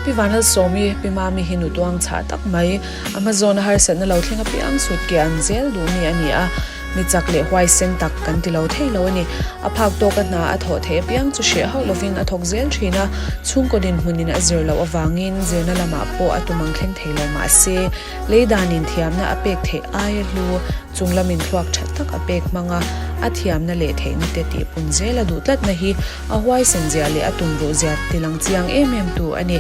Pi Vanlalsawmi, Pi Mami hi nu tuang chhah tak mai, a hmazawna harsatna lo thleng apiang sut ke an zel duh mi a ni a, mi chak leh huaisen tak kan ti lo thei lo a ni. A phak tawka hna a thawh theih apiang chu hreh hauh lovin a thawk zel thin a, chhungkaw dinhmunin a zir loh avangin zirna lamah pawh a tum ang thleng thei lo mah se, lei danin thiamna a pek theih aia hlu chung lamin thluak tha tak a pek hmang a, a thiamna leh theihna te tihpun zel a duh tlatna hi A huaisen zia leh a tumruh zia tilang chiang em em tu a ni.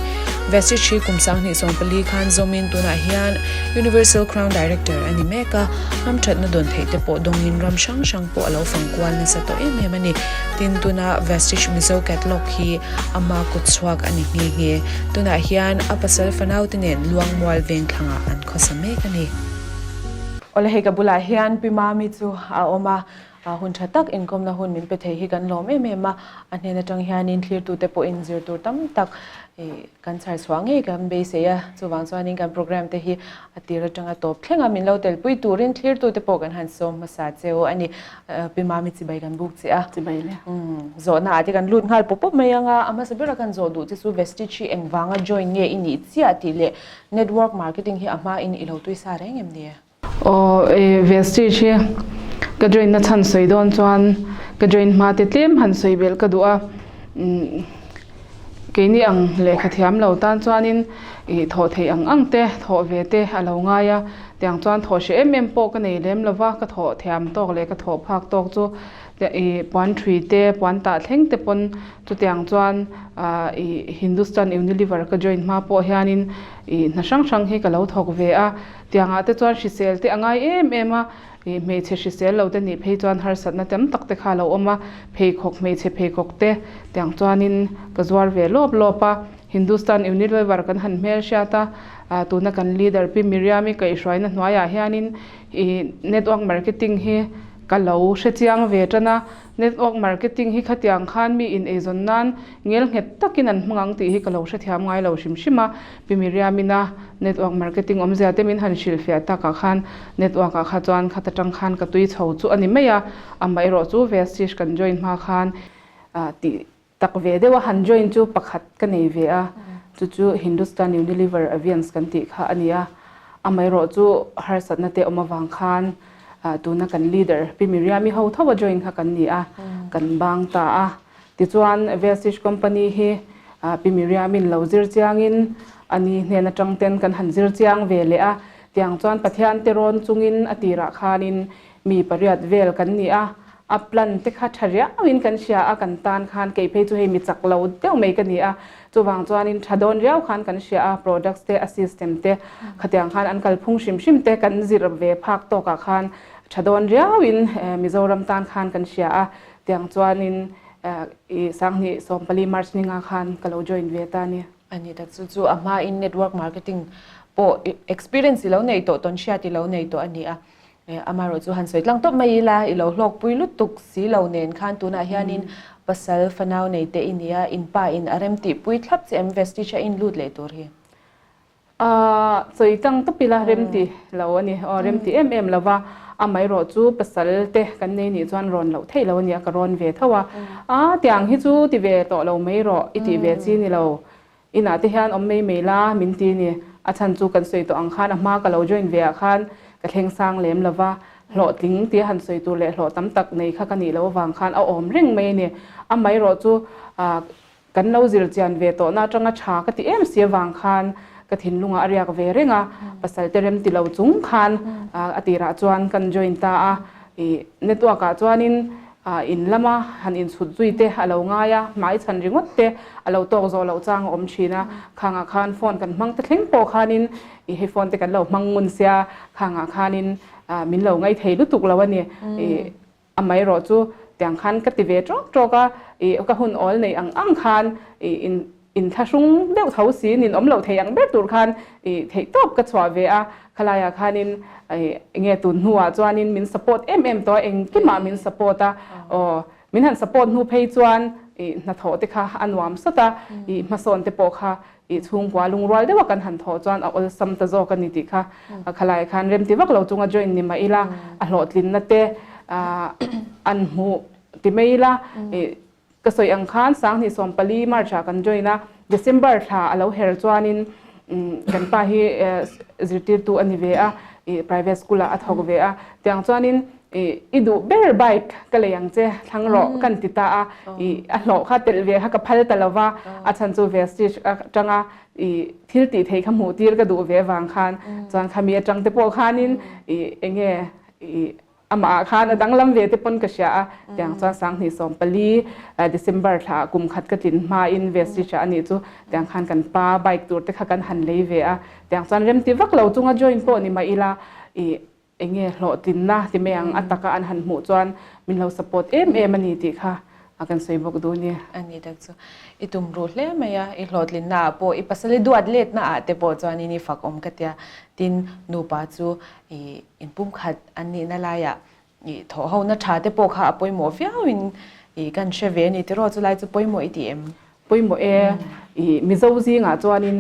Vestige hi kum 2014 khan zawmin tunah hian Universal Crown Director a ni mek a, hamthatna dawn theih te pawh dawngin ram hrang hrang pawh a lo fang kual nasa tawh em em a ni. Tin, tuna Vestige Mizo Catalog hi ama kut chhuak a ni nghe nghe. Tunah hian a pasal fanaute nen Luangmual vengthlangah an khawsa mek a ni. Awle hei ka bulah hian Pi Mami chu a awm a, Hun tha tak inkawmna hun min pe thei hi kan lawm em em a, a hnen atang hianin thlirtute pawhin zir tur tam tak kan chhar chhuah ngei kan beisei a, chuvang chuanin kan program te hi a tir atanga tawp thleng a, min lo telpui turin thlirtute pawh kan han sawm hmasa cheu a ni. Pi Mami chibai kan buk che a. Chibai le. Zawhna ah te kan lut nghal pawp pawp mai ang a, a hmasa bera kan zawh duh che chu Vestige hi engvanga join nge i nih chiah tih leh network marketing hi a hmain i lo tuisa reng em ni? Aw e Vestige hi ka join na chhan sawi dawn chuan ka join hma te tlem han sawi belh ka duh a, keini ang lehkha thiam lo tan chuanin ih thawh theih ang ang te thawh ve te a lo ngai a, tiang chuan thawh hreh em em pawh ka nei lem lo va, ka thawh thiam tawk leh ka thawh phak tawk chu ih puan thui te puan tah thleng te pawn chutiang chuan ih Hindustan Unilever ka join hma pawh hianin ih hna hrang hrang hi ka lo thawk ve a. Tiangah te chuan hrisel te a ngai em em a, ih hmeichhe hrisel lo te nih phei chuan harsatna tam tak te kha a lo awm a, pheikhawk hmeichhe pheikhawk te tiang chuanin ka zuar ve lawp lawp a, Hindustan Unilever kan han hmelhriat a, ah tuna kan leader Pi Miriam-i kaihhruaina hnuaiah hianin ih network marketing hi ka lo hrechiang ve tan a, Network marketing hi khatiang khan mi in eizawn nan ngel nghet takin an hmang ang tih hi ka lo hrethiam ngai lo hrim hrim a. Pi Miriam-ina network marketing awmzia te min han hrilhfiah takah khan network ah kha chuan khat atang khan ka tui chho chu a ni mai a, amaherawh chu Vestige kan join hma khan tih tak ve deuh a han join chu pakhat ka nei ve a, chu chu Hindustan Unilever Avians kan tih kha a ni a, amaherawh chu harsatna te awm avang khan tuna kan leader Pi Miriam-i ho tho a join kha kan ni a, kan bang ta a. Tichuan Vestige Company hi Pi Miriam-in lo zir chiangin a ni hnen atang ten kan han zir chiang ve leh a, tiang chuan Pathian te rawn chungin a tirah khanin mi pariat vel kan ni a, a plan te kha tha riauin kan hria a, kan tan khan kei phei chu hei mi chak lo deuh mai ka ni a, chuvang chuanin tha dawn riau khan kan hria a, products te a system te khatiang khan an kalphung hrim hrim te kan zir ve phak tawkah khan tha dawn riauin Mizoram tan khan kan hria a, tiang chuanin i 2014 March ninga khan ka lo join ve ta a ni. A ni tak chu chu a hmain network marketing pawh experience i lo nei tawh tawn hriat i lo nei tawh a ni a. Amaherawh chu han sawi tlang tawp mai ila, i lo hlawkpui lutuk si lo nen khan tunah hianin pasal fanau nei te i nia, in pa in a rem tihpui thlap che em Vestige a in lut leh tur hi? Aaa, sawi tlang tawp ila rem ti lo a ni, aw rem ti em em lo va, amaherawh chu pasal te kan nei nih chuan rawn loh theih lo a nia, ka rawn ve tho a, aa tiang hi chu ti ve tawh lo mai rawh, i tih ve chi ni lo. Inah te hian awm mai mai la min ti ni. A chhan chu kan sawi tawh ang khan a hma ka lo join ve ah khan ka thleng sang lem lo va, hlawhtling tia han sawi tur leh hlawh tam tak nei kha ka nih loh avang khan a awm reng mai a ni. Amaherawh chu kan lo zir chian ve tawhna atanga tha ka ti em si avang khan ka thinlungah a riak ve reng a, pasal te rem ti lo chung khan a tirah chuan kan join ta a. Ih network ah chuanin in lama han inchhut zui te a lo ngai a, hmai chhan ringawt te a lo tawk zawh loh chang a awm thin a, khangah khan phone kan hmang te thleng pawh khanin ih hei phone te kan lo hmang ngun sia, khangah khanin min lo ngaih thei lutuk lo a ni. Ih amaherawh chu tiang khan ka ti ve tawk tawk a, ih ka hun awl nei ang ang khan ih in Inthlahrung deuh tho si nin awm loh thei ang ber tur khan i theih tawp ka chhuah ve a, khalaiah khanin enge tun hnuah chuanin min support em em tawh a, engkimah min support a, aw min han support hnu phei chuan i hnathawh te kha a nuam sawt a, i hmasawn te pawh kha i chhungkua lungrual deuha kan han thawh chuan a awlsam ta zawk a ni tih kha khalaiah khan remti vak lo chunga join ni mah ila a hlawhtlinna te an hmuh ti mai ila i. Ka sawi ang khan 2014 March ah kan join a, December thla a lo her chuanin kan pa hi zirtirtu a ni ve a, ih private school ah a thawk ve a, tiang chuanin ih i duh ber bike ka lei ang che thlang rawh kan ti ta a, ih a hlawh kha telh ve kha ka phal ta lo va, a chhan chu Vestige atanga ih thil tih theih kha hmuh tir ka duh ve avang khan chuan khami atang te pawh khanin ih eng nge ih Amah ah khan a danglam ve te pawn ka hria a, tiang chuan 2014 December thla ah kum khat ka tlin hma in Vestige ah anih chu tiang khan kan pa bike tur te kha kan han lei ve a, tiang chuan remti vak lo chunga join pawh ni mah ila ih enge hlawhtlinna ti mai ang a taka an han hmuh chuan min lo support em em a ni tih kha a kan sawi bawk duh a ni. A ni tak chu i tum ruh hle mai a, i hlawhtlinna ah pawh i pasal i duat letna ah te pawh chuan in i fak awm ka tia, tin nupa chu I inpumkhat an nihna laiah i thawhhona tha te pawh kha a pawimawh viauin i kan hre ve a ni tiraw? Chulai chu pawimawh i ti em? Pawimawh e. I Mizo zingah chuanin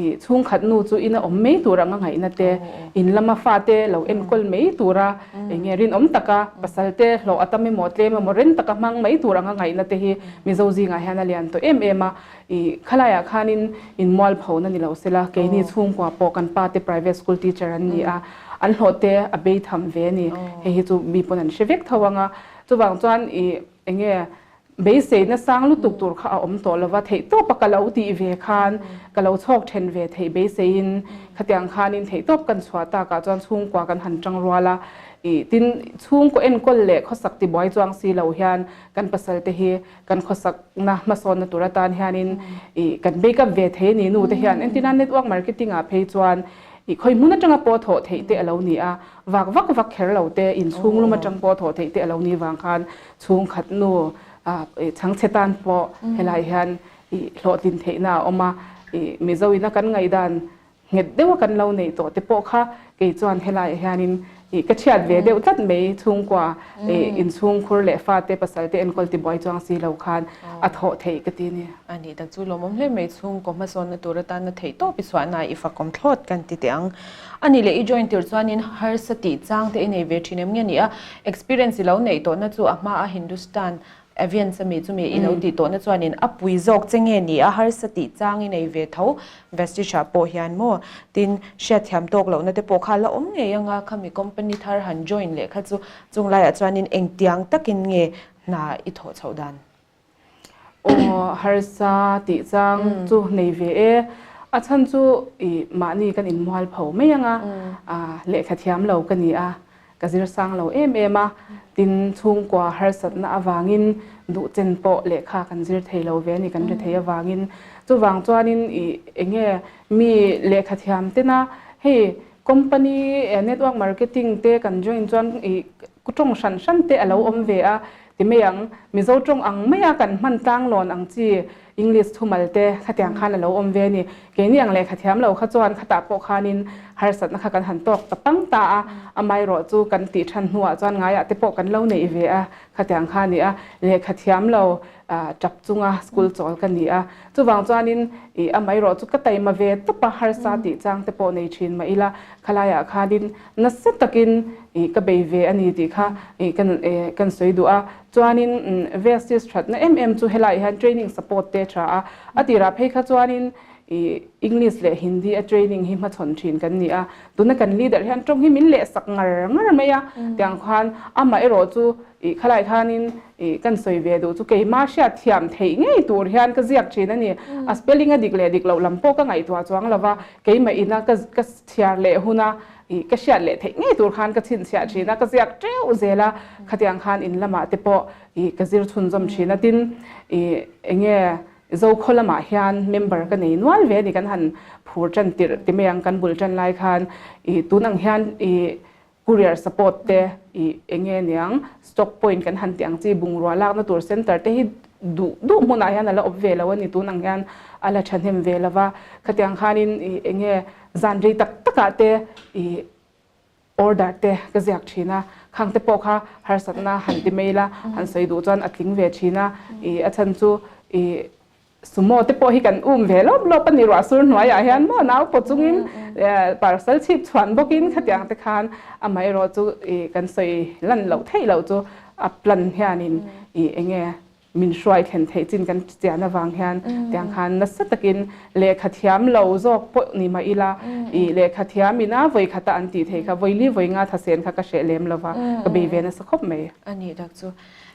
i chhungkhat nu chu ina awm mai tur anga ngaihna te, in lama fate lo enkawl mai tura eng nge rinawm taka pasal te hlawh a tam emaw tlem emaw ren taka hmang mai tur anga ngaihna te hi Mizo zingah hian a lian tawh em em a. I khalaiah khanin in mualphona ni lo sela, keini chhungkua pawh kan pa te private school teacher an ni a, an hlawh te a bei tham ve a ni. Hei hi chu mi pawn an hre vek tho ang a. Chuvang chuan i enge beiseina sang lutuk tur kha a awm tawh lova, theihtawp a ka lo tih ve khan ka lo chhawk then ve theih beiseiin khatiang khanin theihtawp kan chhuah takah chuan chhungkua kan han tang rual a. I tin chhungkaw enkawl leh khawsak tibuai chuang si lo hian kan pasal te hi kan khawsakna hmasawnna tur atan hianin ih kan make up ve thei a ni nu te hian entirna network marketing ah phei chuan ih khawi hmun atanga pawh thawh theih te a lo ni a, vak vak vak kher lo te inchhung lum atang pawh thawh theih te a lo ni vang khan chhungkhat nu ah ih chhangchhe tan pawh helai hian ih hlawhtlin theihna a awm a, ih Mizo ina kan ngaihdan Nghet deuha kan lo neih tawh te pawh kha kei chuan helaiah hianin ih ka chhiat ve deuh tlat mai chhungkua ih inchhungkhur leh fate pasal te enkawl tibuai chuang si lo khan a thawh theih ka ti a ni. A nih tak chu lawmawm hle mai chhungkaw hmasawnna tur atana theih tawp i chhuahna i fakawm thlawt kan ti teh ang. A nih leh i join tir chuanin harsa tih chang te i nei ve thin em nge ni a, experience i lo neih tawhna chu a hma a Hindustan Avians ami chumi i lo tih tawhna chuanin a pui zawk che nge ni a, harsa tih chang i nei ve tho Vestige ah pawh hian maw? Tin, hriatthiam tawk lohna te pawh kha a la awm ngei anga khami company thar han join leh kha chu chung laiah chuanin engtiang takin nge hna i thawh chhoh dan? Aw, harsa tih chang chu nei ve e. A chhan chu i mahni kan inmual pho mai anga lehkha thiam lo ka ni a, Ka zir sang lo em em a, tin chhungkua harsatna avangin duh chen pawh lehkha kan zir thei lo ve a ni, kan ri thei avangin. Chuvang chuanin i enge mi lehkha thiam tena hei company network marketing te kan join chuan i tawng hran hran te a lo awm ve a ti mai ang. Mizo tawng ang maia kan hman tlanglawn ang chi English thumal te khatiang khan a lo awm ve a ni. Keini ang lehkha thiam lo kha chuan khatah pawh khanin harsatna kha kan han tawk ta pang ta a, amaherawh chu kan tih than hnuah chuan ngaiah te pawh kan lo neih ve a, khatiang kha a ni a. Lehkha thiam lo tap chunga school chawl ka ni a. Chuvang chuanin ih amaherawh chu ka taima ve tawp a, harsa tih chang te pawh nei thin mah ila khalaiah khanin nasa takin ih ka bei ve a ni tih kha ih kan kan sawi duh a. Chuanin Vestige thatna em em chu helaiah hian training support te a tha a, a tirah phei kha chuanin ih English leh Hindi a training hi hmachhawn thin kan ni a, tuna kan leader hian tawng hi min lehsak ngar ngar mai a, tiang khan amah erawh chu ih khalai khanin ih kan sawi ve duh chu keimah hriat thiam theih ngei tur hian ka ziak thin a ni, a spelling a dik leh dik loh lam pawh ka ngaihtuah chuang lo va, keimah ina ka ka chhiar leh huna Ih, ka hriat leh theih ngei tur khan ka chhinchhiah thin a, ka ziak teuh zel a, khatiang khan in lamah te pawh ih ka zir chhunzawm thin a, tin ih eng nge Zokhaw lamah hian member ka nei nual ve a ni, kan han phur tan tirh ti mai ang kan bul tan lai khan ih tun ang hian ih courier support te ih eng nge niang stock point kan han tih ang chi bungrua lakna tur center te hi duh duh hmunah hian a la awp ve lo a ni, tun ang hian a la thahnem ve lo va, khatiang khanin ih eng nge Zan rei tak takah te i order te ka ziak thin a, khang te pawh kha harsatna han ti mai ila han sawi duh chuan a tling ve thin a, i a chhan chu i sumo te pawh hi kan um ve lawp lawp a ni ruah sur hnuaiah hian maw nau pawh chungin parcel chhip chhuan bawkin khatiang te khan amaherawh chu i kan sawi lan loh theih loh chu a plan hianin i eng nge. min hruai thlen theih chin kan chian avang hian tiang khan nasa takin lehkha thiam lo zawk pawh ni mah ila i lehkha thiam ina vawi khata an tih theih kha vawi li vawi nga thasen kha ka hreh lem lova ka bei ve nasa khawp mai. A nih tak chu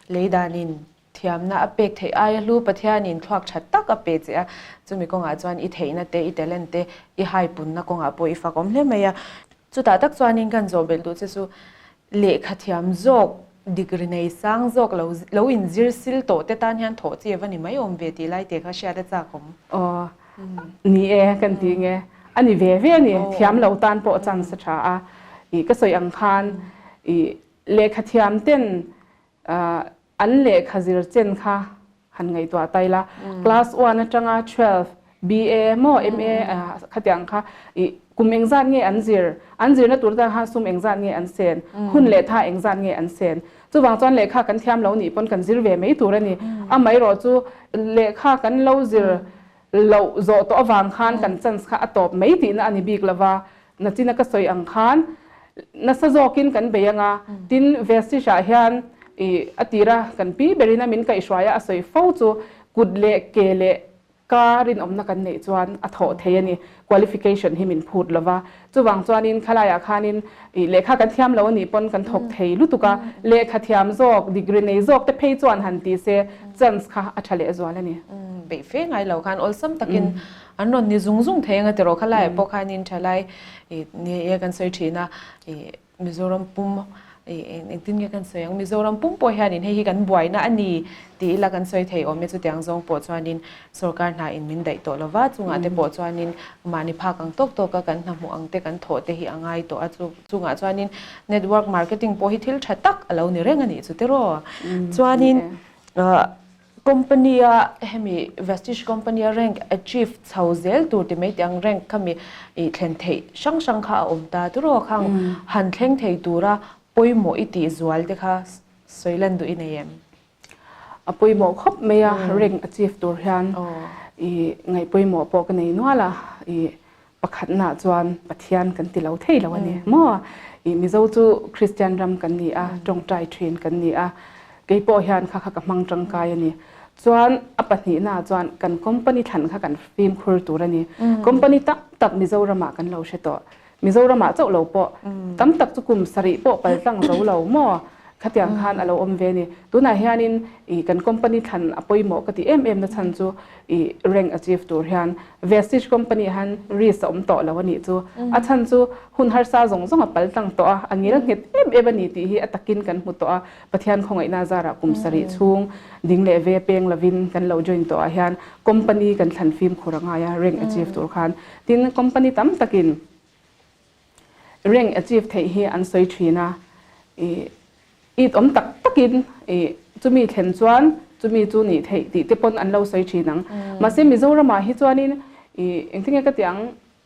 lei danin thiamna a pek theih aia hlu Pathianin thluak tha tak a pe che a, chumi kawngah chuan i theihna te i talent te i haipunna kawngah pawh i fakawm hle mai a. Chutah tak chuanin kan zawh belh duh che chu lehkha thiam zawk, degree nei sang zawk lo lo inzir sil tawh te tan hian thawh chi a va ni mai awm ve tih lai te kha hriat a chak awm. Aw, ni e kan ti nge. A ni ve ve a ni, thiam lo tan pawh chance a tha a. Ih ka sawi ang khan ih lehkha thiam ten an lehkha zir chen kha han ngaihtuah ta ila, class one atanga 12, BA maw MA khatiang kha ih kum engzat nge an zir, an zirna tur tan khan sum engzat nge an sen, hun leh tha engzat nge an sen. Chuvang chuan lehkha kan thiam lo nih pawn kan zir ve mai tur a ni. Amaherawh chu lehkha kan lo zir loh zawh tawh avang khan kan chance kha a tawp mai tihna a ni bik lova, Nachina ka sawi ang khan nasa zawkin kan bei anga, tin Vestige-ah hian ih a tira kan pi berin a min kaihhruai a, a sawi fo chu kut leh ke leh ka rinawmna kan neih chuan a thawh thei a ni, qualification hi min phut lova, chuvang chuanin khalaiah khanin ih lehkha kan thiam lo a nih pawn kan thawk thei lutuk a, lehkha thiam zawk, degree nei zawk te phei chuan han ti se chance kha a tha lehzual a ni. Beih fe ngai lo khan awlsam takin An rawn ni zung zung thei anga tiraw khalaiah pawh khanin thalai ih ni e kan sawi thin a ih Mizoram pum ih engtin nge kan sawi ang Mizoram pum pawh hianin hei hi kan buaina a ni tih ila kan sawi thei awm e chutiang zawng pawh chuanin sorkar hna in min daih tawh lova chungah te pawh chuanin mahni phak ang tawk tawk a kan hna hmuh ang te kan thawh te hi a ngai tawh a chu chungah chuanin network marketing pawh hi thil tha tak a lo ni reng a nih chu tiraw chuanin Company a hemi Vestige company a rank achieve chho zel tur ti mai tih ang rank khami i thlen theih hrang hrang kha a awm ta turaw khang han thleng thei tura pawimawh i tih zual te kha sawi lan duh i nei em? A pawimawh khawp mai a rank achieve tur hian i ngaih pawimawh pawh ka nei nual a i Pakhatnaah chuan Pathian kan ti lo thei lo a ni maw? I Mizo chu Kristian ram kan ni a, tawngtai thin kan ni a, kei pawh hian kha kha ka hmang tangkai a ni. Chuan a pahnihnaah chuan kan company thlan kha kan fimkhur tur a ni. Company tam tak Mizoramah kan lo hre tawh. Mizoramah chauh lo pawh tam tak chu kum sarih pawh paltlang zo lo maw? Khatiang khan a lo awm ve a ni. Tunah hianin i kan company thlan a pawimawh ka ti em em na chhan chu i rank achieve tur hian Vestige company ah hian risk a awm tawh lo a nih chu. A chhan chu hun harsa zawng zawng a pal tlang tawh a, a ngil nghet em em a ni tih hi a takin kan hmu tawh a. Pathian khawngaihna zarah kum sarih chhung ding leh ve peng lovin kan lo join tawh ah hian company kan thlan fimkhur a ngai a rank achieve tur khan. Tin, company tam takin rank achieve theih hi an sawi thin a, i it awm tak takin i chumi thlen chuan chumi chu nih theih tih te pawn an lo sawi thin ang. Mahse Mizoramah hi chuanin i engtinge ka tih ang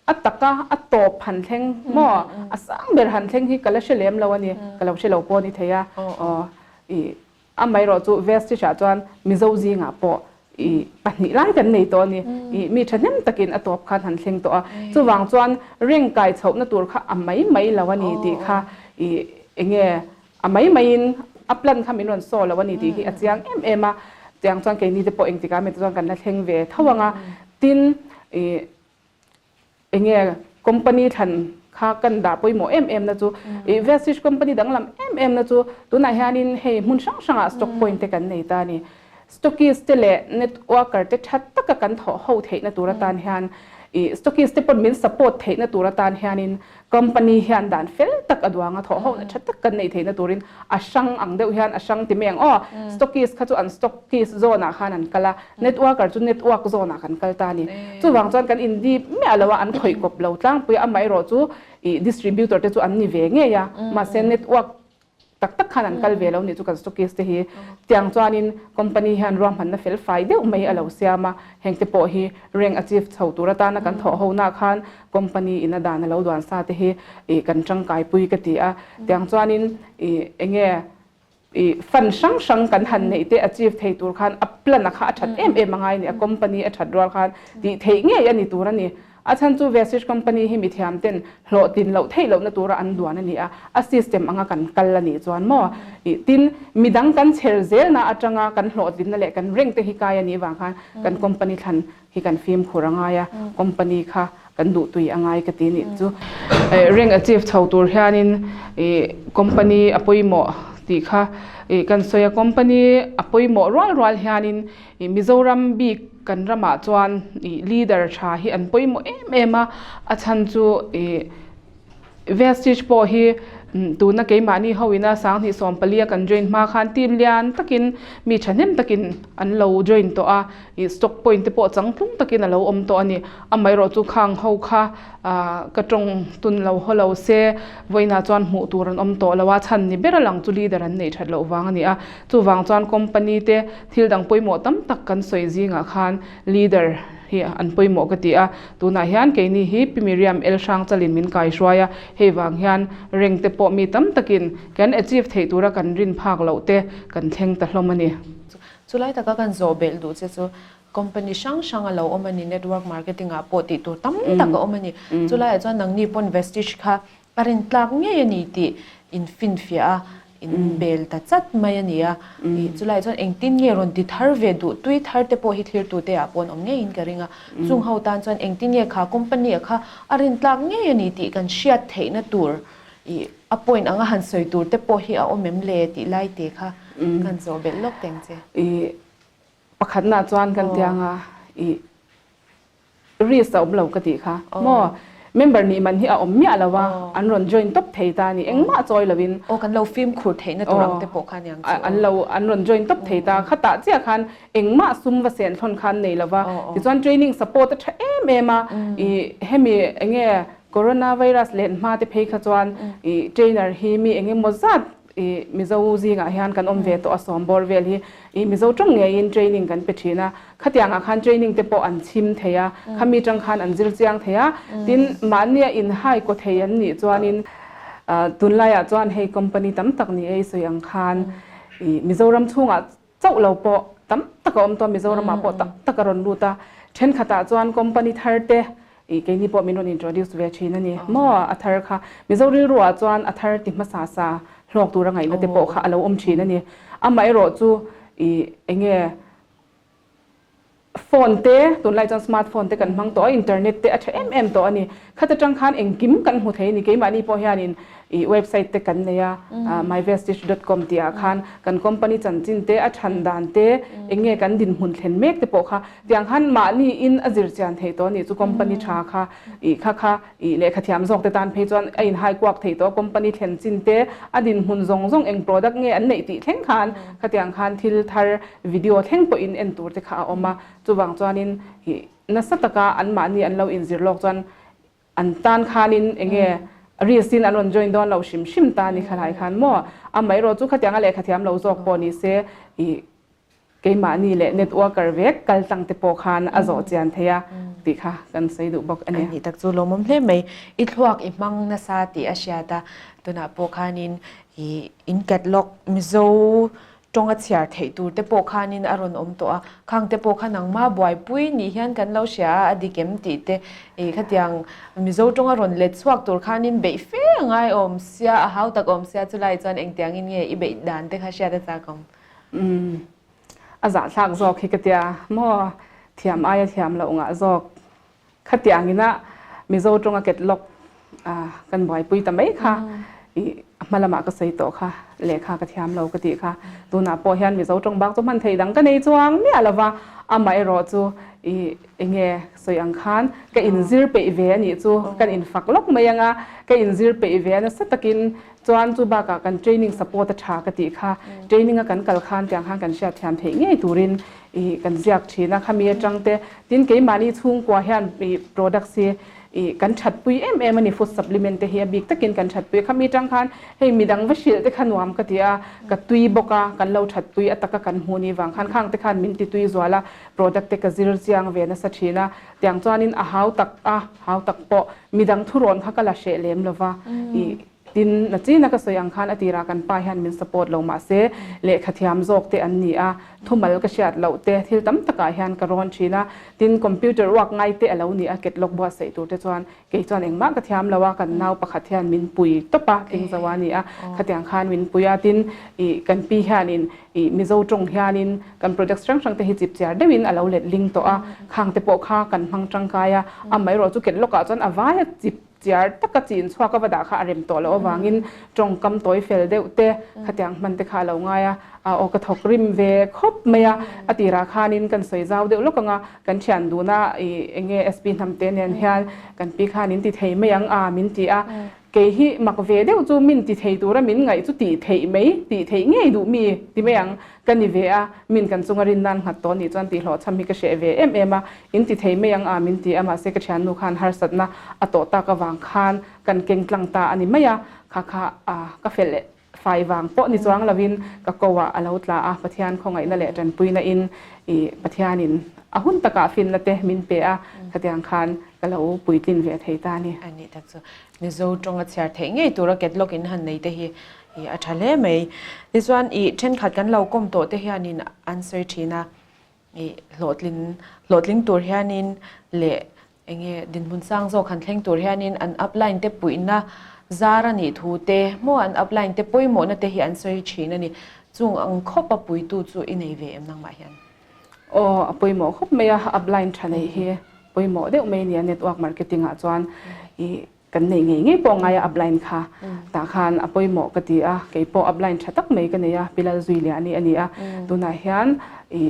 a taka a tawp han thleng maw a sang ber han thleng hi ka la hre lem lo a ni, ka lo hre lo pawh a ni thei a, aw i Amaherawh chu Vestige ah chuan Mizo zingah pawh i pahnih lai kan nei tawh a ni. I mi thahnem takin a tawp khan han thleng tawh a. Chuvang chuan rank kai chhohna tur kha a mai mai lo a ni tih kha i enge a mai maiin a plan kha min rawn saw lo a ni tih hi a chiang em em a. Tiang chuan keini te pawh engtikah emaw chuan kan la thleng ve tho ang a. Tin i Enge company thlan kha kan dah pawimawh em em na chu ih Vestige company danglam em em na chu tunah hianin hei hmun hrang hrangah stock point te kan nei ta a ni. Stockist te leh networker te tha taka kan thawh ho theihna tur atan hian ih stockist te pawn min support theihna tur atan hianin Company hian dan fel tak a duang a, thawh ho tha tak kan neih theihna turin a hrang ang deuh hian a hrang ti mai ang aw. Stockist kha chu an stockist zone ah khan an kal a, networker chu network zone ah kan kal ta a ni. Chuvang chuan kan indip miah lo a, an khawih kawp lo tlangpui a, amaherawh chu ih distributor te chu an ni ve ngei a, mahse network Tak tak khan an kal ve lo nih chu kan stockist te hi. Tiang chuanin company hian ruahmanna fel fai deuh mai a lo siam a, heng te pawh hi rank achieve chho tur atana kan thawh ho nah khan company in a dan a lo duan sa te hi ih kan tangkai pui ka ti a. Tiang chuanin ih enge ih fund hrang hrang kan han neih te achieve thei tur khan a plan a kha a that em em a ngai a ni, a company a that rual khan tih theih ngei a ni tur a ni. A chhan chu Vestige company hi mithiam ten hlawhtlin loh theih lohna tura an duan a ni a, a system anga kan kal a nih chuan maw ih tin midang kan chher zelna atanga kan hlawhtlinna leh kan rank te hi kai a nih vang khan kan company thlan hi kan fimkhur a ngai a, company kha kan duhtui a ngai ka ti nih chu. Rank achieve chho tur hianin ih company a pawimawh tih kha ih kan sawi a, company a pawimawh rual rual hianin ih Mizoram bik kan ramah chuan ih leader tha hi an pawimawh em em a, a chhan chu ih Vestige pawh hi tuna keimahni ho ina 2014 a kan join hma khan team lian takin mi thahnem takin an lo join tawh a, ih stock point te pawh changtlung takin a lo awm tawh a ni. Amaherawhchu chu khang ho kha ka tawng tun lo haw lo se vawiinah chuan hmuh tur an awm tawh lo a, chhan ni ber a lang chu leader an neih that loh vang a ni a. Chuvang chuan company te thil dang pawimawh tam tak kan sawi zingah khan leader hi an pawimawh ka ti a, tunah hian keini hi Pi Miriam El Hrangchalin min kaihruai a, hei vang hian rank te pawh mi tam takin kan achieve theih tura kan rin phak loh te kan thleng ta hlawm a ni. Chulai taka kan zawh belh duh che chu company hrang hrang a lo awm a ni, network marketing ah pawh tih tur tam tak a awm a ni. Chulaiah chuan nangni pawn Vestige kha A rin tlak ngei a ni tih in finfiah a, in bel ta chat mai a ni a. Chulaiah chuan engtin nge rawn ti thar ve duh tui thar te pawh hi thlirtute ah pawh an awm ngeiin ka ring a. Chung ho tan chuan engtin nge kha company a kha a rin tlak ngei a ni tih kan hriat theihna tur ih a point anga han sawi tur te pawh hi a awm em le tih lai te kha kan zawh belh lawk teng che. Ih pakhatnaah chuan kan tiang a ih. Risk a awm lo ka tih kha maw? Member nih man hi a awm miah lo a, an rawn join tawp thei ta a ni, engmah chawi lo in. Aw kan lo fimkhur theihna tur ang te pawh kha aniang chu. An lo an rawn join tawp thei ta, khatah chiah khan engmah sum va sen thlawn khan nei lo va, tichuan training support a tha em em a, ih hemi enge coronavirus len hma te phei kha chuan ih trainer hi mi engemaw zat I Mizo zingah hian kan awm ve tawh a sawmbawr vel hi i Mizo tawng ngeiin training kan pe thin a, khatiangah khan training te pawh an chhim thei a, khami tang khan an zir chiang thei a, tin mahnia inhai kaw thei an nih chuanin tunlaiah chuan hei company tam tak ni ei sawi ang khan i Mizoram chhungah chauh lo pawh tam tak a awm tawh a, Mizoramah pawh tam tak a rawn lut a, thenkhatah chuan company thar te ih keini pawh min rawn introduce ve thin a ni maw, a thar kha Mizo rilruah chuan a thar ti hmasa sa hlawk tura ngaihna te pawh kha a lo awm thin a ni. Amaherawh chu ih eng nge phone te tunlai chuan smart phone te kan hmang tawh a, internet te a tha em em tawh a ni. Khat atang khan engkim kan hmu thei a ni, keimahni pawh hianin ih website te kan nei a, myvestige dot com tih ah khan kan company chanchin te, a than dan te, eng nge kan dinhmun thlen mek te pawh kha tiang khan mahni in a zir chian theih tawh a nih chu company tha kha ih kha kha ih lehkha thiam zawk te tan phei chuan a in hai kuak theih tawh a, company thlen chin te, a dinhmun zawng zawng eng product nge an neih tih thleng khan khatiang khan thil thar video thleng pawhin en tur te kha a awm a, chuvang chuanin ih nasa taka anmahni an lo inzir lawk chuan An tan khanin eng nge risk in an rawn join dawn lo hrim hrim ta ni khalai khan maw? Amaherawh chu khatianga lehkha thiam lo zawk pawh ni se ih keimahni leh networker vek kal tlang te pawh khan a zawh chian thei a tih kha kan sawi duh bawk a ni. A nih tak chu lawmawm hle mai. I thluak i hmang nasa tih a hriat a, tunah pawh khanin ih in catalog Mizo Tawng a chhiar theih tur te pawh khanin a rawn awm tawh a, khang te pawh kha nangma buaipui nih hian kan lo hria a, a dik em tih te ih khatiang Mizo tawng a rawn let chhuak tur khanin beih fe a ngai awm sia, a hau tak awm sia, chulai chuan engtiangin nge i beih dan te kha hriat a chak awm? Umm a zahthlak zawk hi ka tia maw, thiam aia thiam loh ngah zawk Khatiang ina Mizo tawnga catalog kan buaipui ta mai kha i hma lamah ka sawi tawh kha, lehkha ka thiam lo ka tih kha. Tunah pawh hian Mizo tawng bak chu hman theih dang ka nei chuang miah lo va, amaherawh chu i enge sawi ang khan ka inzir peih ve a nih chu kan infak lawk mai ang a, ka inzir peih ve a nasa takin chuan chu bakah kan training support a tha ka tih kha, training a kan kal khan tiang khan kan hriatthiam theih ngei turin Ih kan ziak thin a, khami atang te tin keimahni chhungkua hian ih products hi ih kan thatpui em em a ni, food supplement te hi a bik takin kan thatpui a, khami atang khan hei midang va hrilh te kha nuam ka ti a, ka tui bawk a, kan lo thatpui a taka kan hmuh ni vang khan khang te khan min ti tui zual a, product te ka zir chiang ve nasa thin a, tiang chuanin a hau tak a, hau tak pawh midang thurawn kha ka la hreh lem lova ih. Tin, na china ka sawi ang khan a tirah kan pa hian min support lo mahse lehkha thiam zawk te an ni a, Thumal ka hriat loh te thil tam takah hian ka rawn thin a, tin computer uak ngai te a lo ni a, catalog buatsaih tur te chuan kei chuan engmah ka thiam lo a, kan nau pakhat hian min pui tawp a, tling zo a ni a, khatiang khan min pui a, tin ih kan pi hianin ih Mizo tawng hianin kan products hrang hrang te hi chipchiar deuhin a lo let ling tawh a, khang te pawh kha kan hmang tangkai a, amaherawh chu catalog ah chuan a vai a chip Chiar taka chin chhuak a va dah kha a rem tawh loh avangin tawngkam tawi fel deuh te khatiang hman te kha a lo ngai a, aw ka thawk rim ve khawp mai a, a tirah khanin kan sawi zau deuh lawk ang a, kan thian duna ih eng nge SP hnamte nen hian kan pi khan in ti thei mai ang a min ti a, kei hi mak ve deuh chu min ti thei tura min ngaih chu tih theih mai, tih theih ngei duh mi ti mai ang Ka ni ve a, min kan chunga rin nan nghat tawh nih chuan tihhlawhchham hi ka hreh ve em em a, in ti thei mai ang a min ti a, mahse ka thiannu khan harsatna a tawh tak avang khan kan keng tlang ta a ni mai a, kha kha a ka fel leh fai vang pawh ni chuang lovin ka ko ah a lo tla a, Pathian khawngaihna leh tanpuina in i Pathianin a hun takah finna te min pe a, khatiang khan ka lo puitlin ve thei ta a ni. A nih tak chu Mizo tawnga chhiar theih ngei tura catalog in han nei te hi Ih a tha hle mai. Tichuan ih thenkhat kan lo kawm tawh te hianin an sawi thin a, ih hlawhtlin hlawhtling tur hianin leh eng nge dinhmun sang zawk han thleng tur hianin an upline te puihna zar a nih thu te maw an upline te pawimawhna te hi an sawi thin a ni. Chung ang khawp a puitu chu i nei ve em nangmah hian? Aw a pawimawh khawp mai a, upline tha neih hi pawimawh deuh mai a nia network marketing ah chuan ih Kan neih ngei ngei pawh ngai a upline kha tah khan a pawimawh ka ti a, kei pawh upline tha tak mai ka nei a, Pi Lalzuiliani a ni a, tunah hian ih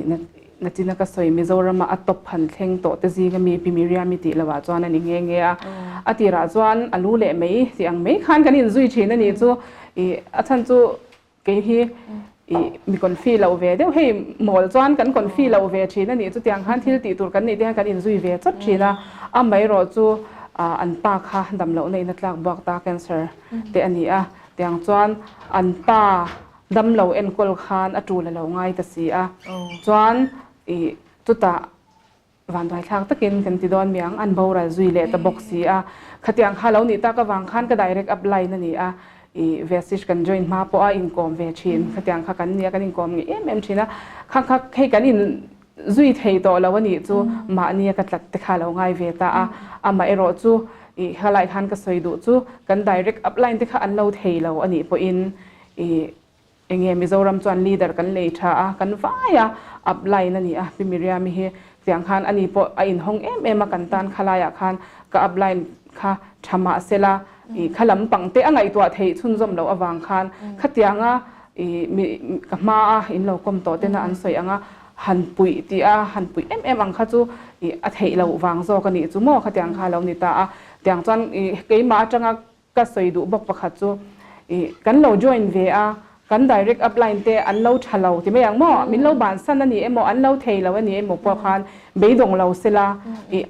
nachina ka sawi Mizorama a top han thleng tawh te zinga mi Pi Miriami tih lovah chuan a ni nghe nghe a, a tirah chuan a lu leh mai tih ang mai khan kan inzui thin a nih chu ih a chhan chu Kei hi i mi confi loh ve deuh, hei mawl chuan kan confi loh ve thin a nih chutiang khan thil tih tur kan neih te hian kan inzui ve chawt thin a, amaherawh chu an pa kha dam lohna in a tlak buak ta cancer te a ni a, tiang chuan an pa dam lo enkawl khan a tul a lo ngai ta si a, chuan i chutah Vanduaithlak takin kan ti dawn miang, an boral zui leh ta bawk si a. Khatiang kha lo nih tak avang khan ka direct upline a ni a, i Vestige kan join hma pawh a inkawm ve thin. Khatiang kha kan nia, kan inkawm ngei em em thin a. Kha kha hei kan in zui thei tawh lo a nih chu mahnia ka tlat te kha lo ngai ve ta a. Amaherawh chu i helai khan ka sawi duh chu kan direct upline te kha an lo thei lo a nih pawhin i Enge Mizoram chuan leader kan lei tha a, kan vai a, up line a ni a, Pi Miriam-i hi tiang khan ani pawh a inhawng em em a, kan tan khalaiah khan ka up line kha tha mah sela ih kha lam pang te a ngaihtuah theih chhunzawm loh avang khan khatianga ih mi ka hma a in lo kawm tawh tena an sawi ang a, han puih tih a, han puih em em ang kha chu ih a theih loh vang zawk a nih chu maw khatiang kha a lo ni ta a, tiang chuan ih keimah atanga Ka sawi duh bawk pakhat chu ih kan lo join ve a, kan direct upline te an lo tha lo ti mai ang maw, min lo bansan a ni emaw an lo thei lo a ni emaw pawh khan beidawng lo sela ih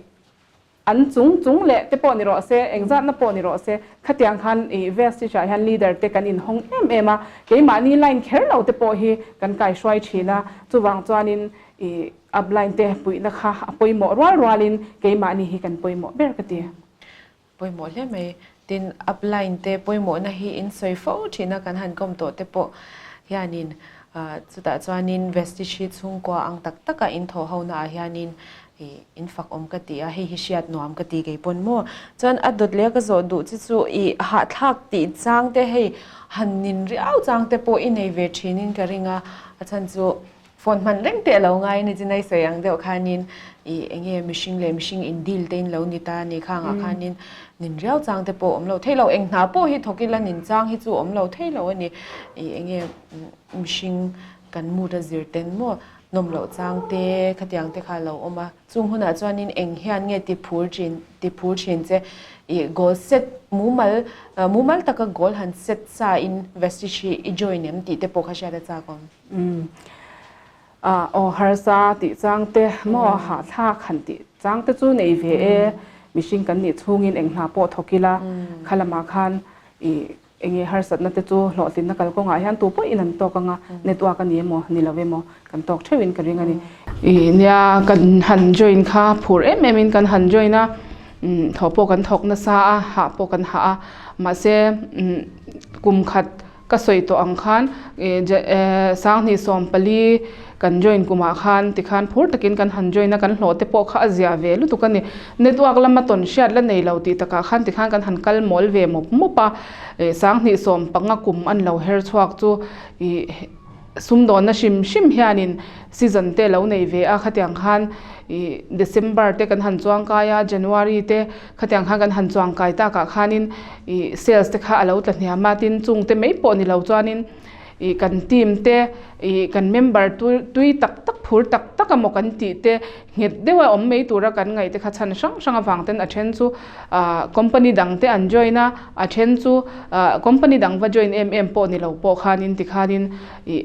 an chung chung leh te pawh ni rawh se, engzatna pawh ni rawh se, khatiang khan ih Vestige ah hian leader te kan inhawng em em a, keimahni line kher lo te pawh hi kan kaihruai thin a, chuvang chuanin ih upline te puihna kha a pawimawh rual rualin keimahni hi kan pawimawh ber ka ti. Pawimawh hle mai. Tin, upline te pawimawhna hi in sawi fo thin a, kan han kawm tawh te pawh hianin chutah chuanin Vestige hi chhungkua ang tak taka in thawh hona ah hianin in fak awm ka ti a, hei hi hriat nuam ka ti kei pawn maw. Chuan a dawt leh a ka zawh duh chi chu i hahthlak tih chang te hei han nin riau chang te pawh i nei ve thinin ka ring a, a chhan chu Phone hman reng teh lo ngai ni chinai sawi ang deuh khanin ih enge mihring leh mihring in deal te in lo ni ta ni khangah khanin nin riau chang te pawh awm lo thei lo eng hna pawh hi thawk ila nin chang hi chu awm lo thei lo a ni ih enge mihring kan mood a zir ten maw nawm loh chang te khatiang te kha a lo awm a chung hunah chuanin eng hian nge ti phur thin ti phur thin che ih goal set mumal mumal taka goal han set sa in Vestige hi i join em tih te pawh kha hriat a chak awm. Aw harsa tih chang te maw hahthlak han tih chang te chu nei ve e, mihring kan nih chhungin eng hna pawh thawk ila kha lamah khan ih eng nge harsatna te chu hlawhtlinna kalkawngah hian tu pawhin an tawk anga network a ni emaw ni lo emaw kan tawk theuhin ka ring a ni. Ih nia kan han join kha phur em em in kan han join a, thawh pawh kan thawk nasa a, hah pawh kan hah a, mahse kum khat. Ka sawi tawh ang khan 2014 kan join kumah khan tikhan phur takin kan han join a, kan hlawh te pawh kha a zia ve lutuk a ni. Network lama tawn hriat la nei lo tih takah khan tikhan kan han kal mawl ve mawp mawp a, 2015 kum an lo her chhuak chu ih sumdawnna hrim hrim hianin season te lo nei ve a, khatiang khan ih December te kan han chuangkai a, January te khatiang khan kan han chuangkai takah khanin ih sales te kha a lo tla hniam a, tin chung te mai pawh ni lo chuanin ih kan team te ih kan member tui tui tak tak phur tak tak emaw kan tih te nghet deuh a awm mai tura kan ngaih te kha chhan hrang hrang avang ten a then chu ah company dang te an join a, a then chu ah company dang va join em em pawh ni lo pawh khanin tikhanin ih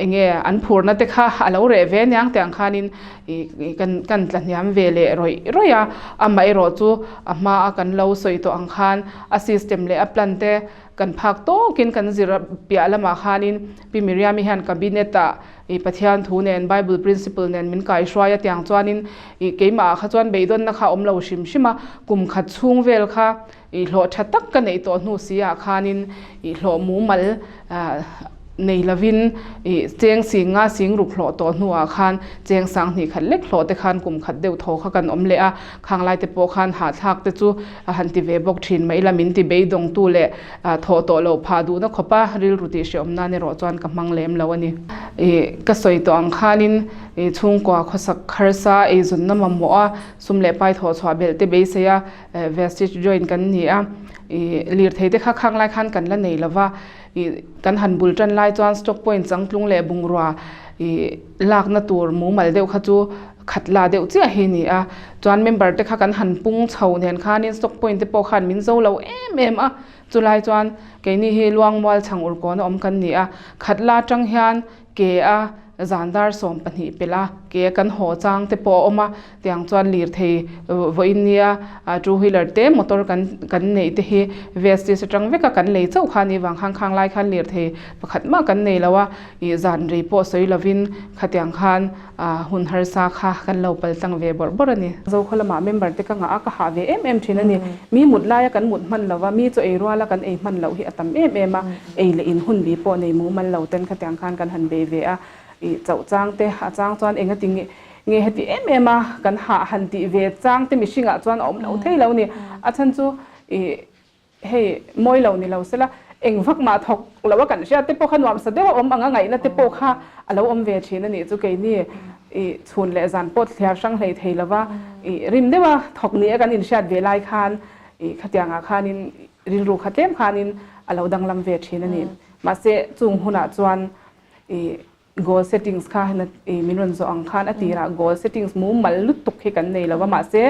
eng nge an phurna te kha a lo reh ve aniang tih ang khanin ih kan kan tla hniam ve leh rawih rawih a, amaherawh chu a hmaa kan lo sawi tawh ang khan a system leh a plan te Kan phak tawkin kan zir piah lamah khanin Pi Miriam-i hian Cabinet-ah i Pathian thu nen, Bible principle nen min kaihruai a tiang chuanin i keimahah kha chuan beidawnna kha a awm lo hrim hrim a, kum khat chhung vel kha i hlawh tha tak ka neih tawh hnu si ah khanin i hlawh mumal nei lovin i cheng sing nga sing ruk hlawh tawh hnuah khan cheng sang hnih khat lek hlawh te khan kum khat deuh thaw kha kan awm leh a, khang lai te pawh khan hahthlak te chu A han ti ve bawk thin mai ila min ti beidawngtu leh thawh tawh loh phah duhna khawpa rilru tih hreawm nan erawh chuan ka hmang lem lo a ni. Ih ka sawi tawh ang khanin ih chhungkua khawsak harsa eizawnna mamawh a sum leh pai thawh chhuah belh te beisei a Vestige join kan ni a, ih lirthei te kha khang lai khan kan la nei lova ih kan han bul tan lai chuan stock point changtlung leh bungrua ih lakna tur mumal deuh kha chu khat la deuh chiah hi ni a, chuan member te kha kan han pung chho nen khanin stock point te pawh khan min zo lo em em a, chulai chuan keini hi Luangmual chhang urkawn a awm kan ni a, khat la atang hian ke a zan dar 12 pelh a, ke a kan haw chang te pawh a awm a, tiang chuan lirthei vawiin nia two wheeler te motor kan kan neih te hi Vestige atang vek a kan lei chauh kha a nih vang khan khang lai khan lirthei pakhat mah kan nei lo a, ih zan rei pawh sawi lovin khatiang khan A hun harsa kha kan lo pal tlang ve bawrh bawrh a ni. Zokhaw lamah member te ka ngah a, ka hah ve em em thin a ni. Mi mut laia kan mut hman lova, mi chaw ei ruala kan ei hman loh hi a tam em em a. Ei leh in hun bi pawh nei mumal lo ten khatiang khan kan han bei ve a. Ih chauh chang te, a chang chuan enga ti nge nge heti em em a kan hah han tih ve chang te mihringah chuan a awm lo thei lo a ni. A chhan chu ih Hei mawi lo ni lo sela, eng vak mah thawk lo a kan hriat te pawh kha nuamsa deuh a awm ang a ngaihna te pawh kha a lo awm ve thin a nih chu keini i chhun leh zan pawh thliar hrang hlei thei lova i rim deuh a thawk ni a kan inhriat ve lai khan i khatiangah khanin rilru kha tlem khanin a lo danglam ve thin a ni. Mahse chung hunah chuan i Goal settings kha min rawn zawh ang khan a tirah goal settings mumal lutuk hi kan nei lo va, mahse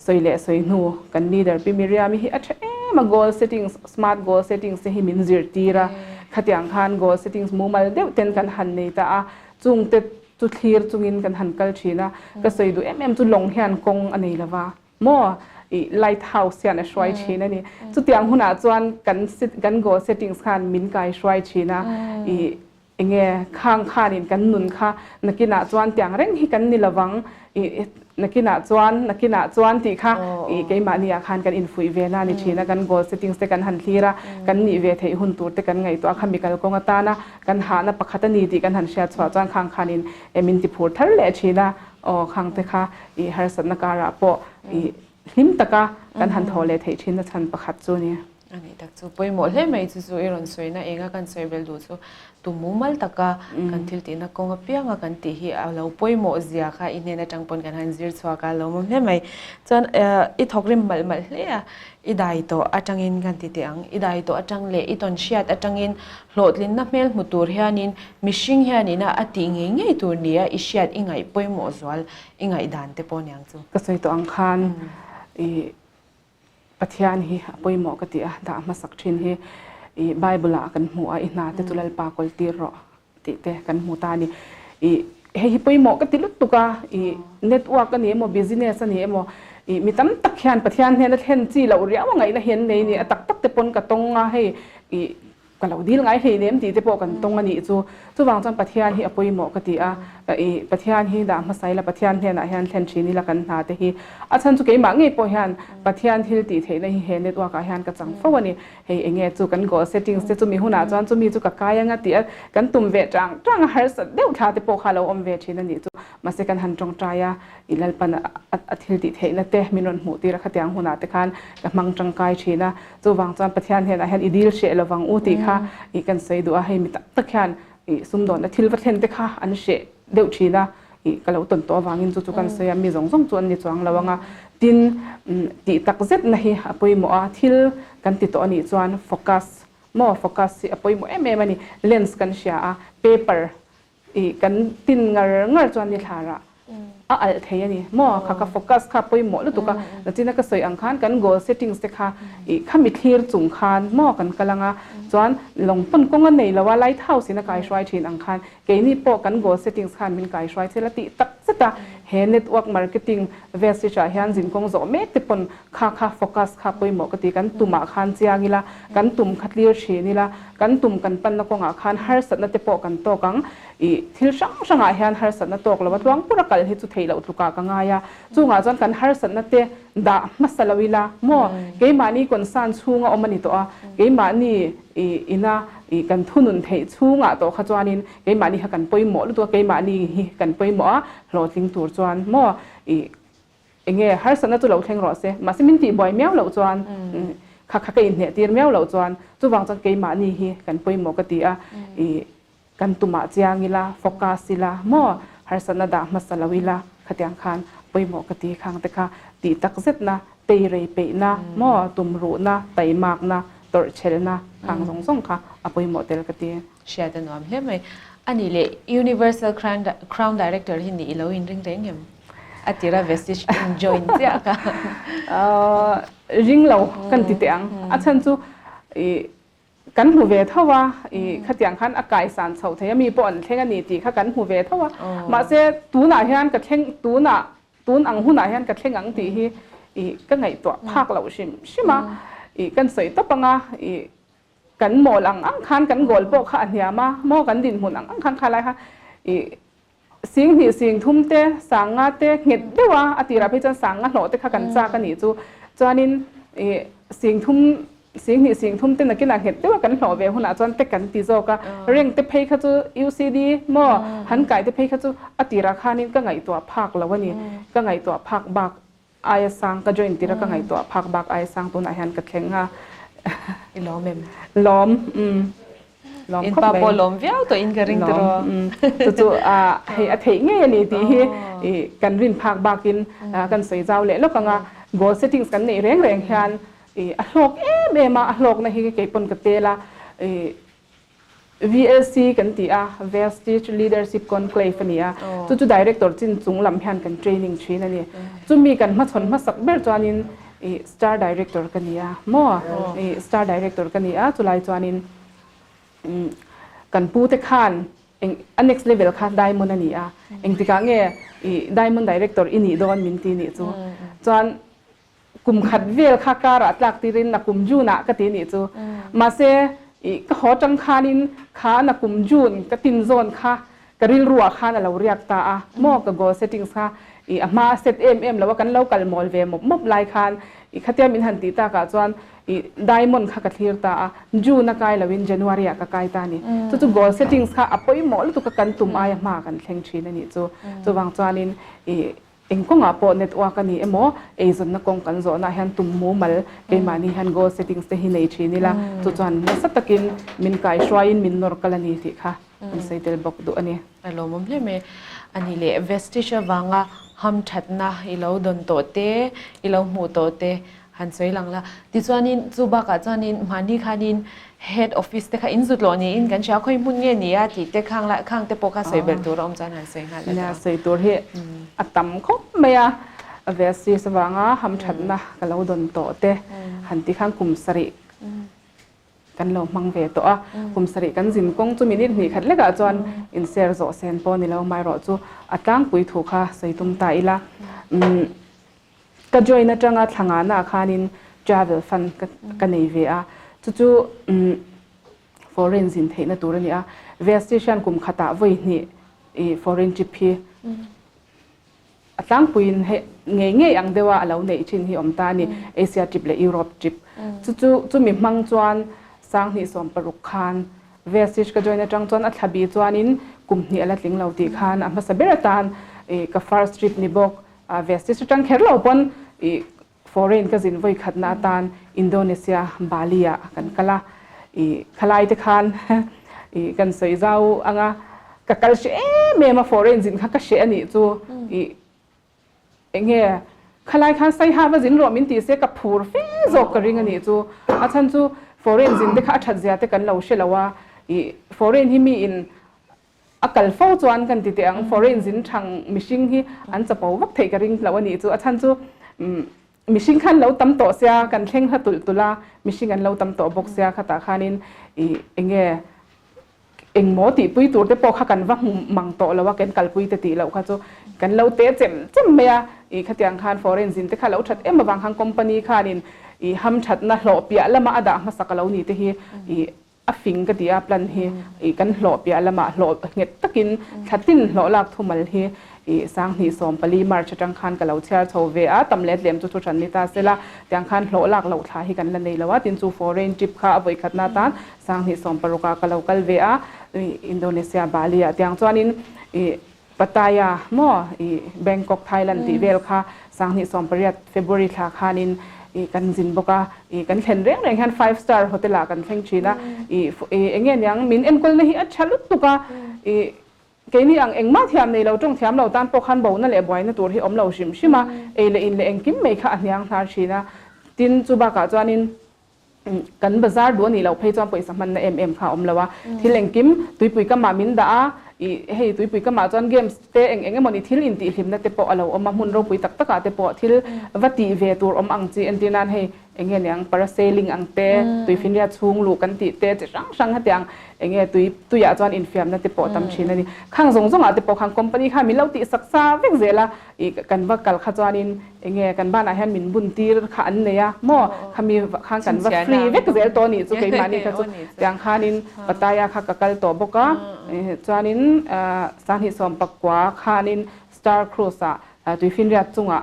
sawi leh sawi hnu kan leader Pi Miriam-i hi a tha em a, goal settings, smart goal settings te hi min zirtir a, khatiang khan goal settings mumal deuh ten kan han nei ta a, chungte chu thlir chungin kan han kal thin a, ka sawi duh em em chu lawng hian kawng a nei lo va. Maw i light house hian a hruai thin a ni. Chutiang hunah chuan kan kan goal settings khan min kai hruai thin a, i enge khang khanin kan nun kha nakinah chuan tiang reng hi kan ni lovang i nakinah chuan nakinah chuan tih kha i keimahni ah khan kan infuih ve na ni thin a, kan goal settings te kan han thlir a, kan nih ve theih hun tur te kan ngaihtuah kha mi kalkawng atana kan hahna pakhat a ni tih kan han hriat chhuah chuan khang khanin min ti phur thar leh thin a. Aw khang te kha i harsatna karah pawh i hlim taka kan han thaw leh theih thin na chhan pakhat chu a ni. A nih tak chu pawimawh hle mai chu chu i rawn sawina enga kan sawi bel duh chu tu mumal taka kan thil tihna kawng apianga kan tih hi a lo pawimawh zia kha i hnen atang pawn kan han zir chhuak a lo mawm hle mai. Chuan i thawk rim malh malh hle a i dai tawh atangin kan ti teh ang i dai tawh atang leh i tawn hriat atangin Hlawhtlinna hmel hmu tur hianin mihring hianina a tih ngei ngei tur nia i hriat i ngaih pawimawh zual i ngaihdan te pawh niang chu. Ka sawi tawh ang khan i Pathian hi a pawimawh ka ti a, dah hmasak thin hi i Bible ah kan hmu a, i hna te chu Lalpa kawl tir rawh tih te kan hmu ta a ni. I hei hi pawimawh ka ti lutuk a, i network a ni emaw business a ni emaw i mi tam tak hian Pathian hnena thlen chi loh riau a ngaihna hi an nei a ni, a tak tak te pawn ka tawng a hei i ka lo dil ngai hlei nem tih te pawh kan tawng a nih chu. Chuvang chuan Pathian hi a pawimawh ka ti a. I Pathian hi dah hmasa ila Pathian hnenah hian thlen thin ila kan hna te hi a chhan chu keimah ngei pawh hian Pathian thil tih theihna hi he network ah hian ka chang fo a ni. Hei enge chu kan goal settings te chumi hunah chuan chumi chu ka kai anga tih a kan tum ve tang tang a harsat deuh thla te pawh kha a lo awm ve thin a nih chu. Mahse kan han tawngtai a i Lalpan a thil tih theihna te min rawn hmuh tir a khatiang hunah te khan ka hmang tangkai thin a. Chuvang chuan Pathian hnenah hian i dil hreh lovang u tih kha i kan sawi duh a, hei mi tak tak hian i sumdawnna thil va thlen te kha an hreh deuh thin a, i ka lo tawn tawh avangin chu chu kan sawi a, mi zawng zawng chu an ni chuang lo ang a. Tin, tih tak zetna hi a pawimawh a, thil kan ti tawh a nih chuan focus maw, focus hi a pawimawh em em a ni. Lens kan hria a, paper I kan tin ngar ngar chuan ni thlarah a alh thei a ni maw? Kha ka focus kha pawimawh lutuk a, nachina ka sawi ang khan kan goal settings te kha i khami thlir chung khan maw kan kal ang a, chuan lawng pawn kawng a nei lo a light house in a kaihruai thin ang khan keini pawh kan goal settings khan min kaihruai chel a tih tak zet a, he network marketing Vestige ah hian zinkawng zawh mek te pawn kha kha focus kha pawimawh ka ti, kan tumah khan chiang ila, kan tum kha tlir thin ila, kan tum kan panna kawngah khan harsatna te pawh kan tawk ang, ih thil hrang hrangah hian harsatna tawk lo a tluang pura kal hi chu theih loh tlukah ka ngai a, chungah chuan kan harsatna te dah hmasa lo ila maw, keimahni concern chhunga awm a ni tawh a, keimahni ih ina ih kan thunun theih chhungah tawh kha chuanin keimahni kha kan pawimawh lutuk a, keimahni hi kan pawimawh a, hlawhtling tur chuan maw ih Enge harsatna chu lo thleng rawh se, mahse min tihbuai miau loh chuan kha kha ka inhneh tir miau loh chuan chuvang chuan keimahni hi kan pawimawh ka ti a, ih kan tumah chiang ila, focus ila maw harsatna dah hmasa lo ila khatiang khan pawimawh ka ti khang te kha tih tak zetna, teirei peihna maw tumruhna, taimakna, tawrhchhelna khang zawng zawng kha a pawimawh tel ka ti. Hriat a nuam hle mai. A nih leh Universal Crown Director hi nih i lo inring reng em? A tira Vestige in join chiah ka. Ring lo kan ti teh ang. A chhan chu i kan hmu ve tho a, i khatiang khan a kaisan chho thei a, mi pawh an thleng a ni tih kha kan hmu ve tho a. Mahse tunah hian ka thleng tunah tun ang hunah hian ka thleng ang tih hi i ka ngaihtuah phak loh hrim hrim a. I kan sawi tawp ang a, i Kan mawl ang ang khan kan goal pawh kha a hniam a, maw kan dinhmun ang ang khan kha lai kha i sing hnih sing thum te, sang nga te nghet deuh a, a tirah phei chuan sang nga hlawh te kha kan chak a nih chu. Chuanin i sing thum, sing hnih sing thum te nakinah nghet deuh a kan hlawh ve hunah chuan te kan ti zawk a, rank te phei kha chu UCD maw han kai te phei kha chu a tirah khanin ka ngaihtuah phak lo a ni, ka ngaihtuah phak bak Aia sang ka join tir a ka ngaihtuah phak bak aia sang tunah hian ka thleng a. I lawm em? Lawm umm. Lawm khawp mai. In pa pawh lawm viau tawh in ka ring tiraw? Lawm umm. Chu chu hei a theih ngei a ni tih hi kan rin phak bakin kan sawi zau leh lawk ang a. Goal settings kan neih reng reng hian a hlawk em em a, a hlawkna hi kei pawn ka tel a. VLC kan ti a, Vestige Leadership Conclave a ni a, chu chu Director chin chung lam hian kan training thin a ni. Chumi kan hmachhawn hmasak ber chuanin ih Star Director ka ni a maw? Ih Star Director ka ni a, chulai chuanin kan pu te khan eng a next level kha Diamond a ni a, engtikah nge ih Diamond Director i nih dawn min ti nih chu. Chuan Kum khat vel kha kar ah tlak tirin na kum June ah ka ti nih chu. Mahse i ka haw tang khanin kha na kum June ka tin zawn kha ka rilru ah khan a lo riak ta a maw ka goal settings kha i a hma a set em em lo a kan lo kal mawl ve mawp mawp lai khan i khatia min han tih tak ah chuan i diamond kha ka thlir ta a June a kai lo in January ah ka kai ta a ni. Chu chu goal settings kha a pawimawh lutuk a kan tum aia hma kan thleng thin a nih chu. Chuvang chuanin i Eng kawngah pawh network a ni emaw, eizawnna kawng kan zawhnaah hian tum mumal keimahni hian goal settings te hi nei thin ila, chu chuan nasa takin min kaihruaiin min nawr kal a ni tih kha kan sawi tel bawk duh a ni. A lawmawm hle mai. A nih leh Vestige avanga hamthatna i lo dawn tawh te, i lo hmuh tawh te Han sawi lang la. Tichuanin chu bakah chuanin mahni khanin head office te kha in zut loh niin kan hria, khawi hmun nge ni a tih te khang la, khang te pawh kha sawi belh tur a awm chuan han sawi nghal la tawh. Sawi tur hi a tam khawp mai a, Vestige avanga hamthatna ka lo dawn tawh te han ti khan kum sarih kan lo hmang ve tawh a, kum sarih kan zin kawng chu minute hnih khat lekah chuan inser zawh sen pawh ni lo mai erawh chu a tlangpui thu kha sawi tum ta ila. Ka join atanga thla ngahnaah khanin travel fund ka nei ve a, chu chu foreign zin theihna tur a ni a. Vestige hian kum khatah vawi hnih i foreign trip hi a tlangpuiin hei ngei ngei ang deuha a lo neih thin hi awm ta a ni, Asia trip leh Europe trip. Chu chu chumi hmang chuan 2016 khan Vestige ka join atang chuan a thla bi chuanin kum hnih a la tling lo tih khan a hmasa ber atan i ka first trip ni bawk. Vestige atang kher lo pawn i foreign ka zin vawi khatna atan Indonesia Bali ah kan kal a, i khalai te khan i kan sawi zau anga ka kal hre em em a foreign zin kha ka hre anih chu i enge khalai khan saiha va zin rawh min tih se ka phur fe zawk ka ring anih chu a chhan chu foreign zin te kha a that zia te kan lo hre lo a i foreign hi mi in A kal fo chuan kan ti teh ang, foreign zin thang mihring hi an chapo vak theih ka ring lo a nih chu. A chhan chu mihring khan lo tam tawh sia, kan thleng hla tulh tulh a, mihring an lo tam tawh bawk sia khatah khanin ih enge engmaw tihpui tur te pawh kha kan va hmu mang tawh lo a, kan kalpui te tih loh kha chu kan lo te chem chem mai a. Ih khatiang khan foreign zin te kha lo that em avang khan company khanin ih hamthatna hlawh piah lama a dah hmasak a lo ni te hi ih A fing ka ti a, plan hi ih kan hlawh piah lamah hlawh nghet takin thla tin hlawh lak thumal hi ih 2014 March atang khan ka lo chhiar chho ve a, tam let lem chu thu hran ni ta sela, tiang khan hlawh lak loh thla hi kan la nei lo a, tin chu foreign trip kha a vawi khatna atan 2016 ah ka lo kal ve a, Indonesia Bali ah tiang chuanin ih Pattaya maw i Bangkok Thailand tih vel kha 2018 February thla khanin i kan zin bawk a, i kan thlen reng reng hian five star hotel ah kan thleng thin a, i eng nge niang min enkawlna hi a tha lutuk a, i keini ang engmah thiam nei lo tawng thiam lo tan pawh khan bona leh buaina tur hi awm lo hrim hrim a, ei leh in leh engkim mai kha a hniang hnar thin a, tin chu bakah chuanin Kan bazar duh a nih loh phei chuan pawisa hmanna em em kha a awm lo a, thil engkim tuipui kamah min dah a, ih hei tuipui kamah chuan games te eng eng emawni thil intihhlimna te pawh a lo awm a, hmun ropui tak takah te pawh thil va tih ve tur awm ang chi entir nan hei eng nge niang parasailing ang te, tuifinriat chhung luh kan tih te chi hrang hrang hetiang eng nge tui tuiah chuan infiamna te pawh tam thin a ni. Khang zawng zawngah te pawh khan company khan min lo tih sak sa vek zel a, ih kan va kal kha chuanin Eng nge kan banah hian min bun tir kha an nei a maw khami khan kan va free vek zel tawh anih chu keimahni kha chu tiang khanin Pattaya kha ka kal tawh bawk a chuanin 2019 khanin Star Cruise ah Tuifinriat chungah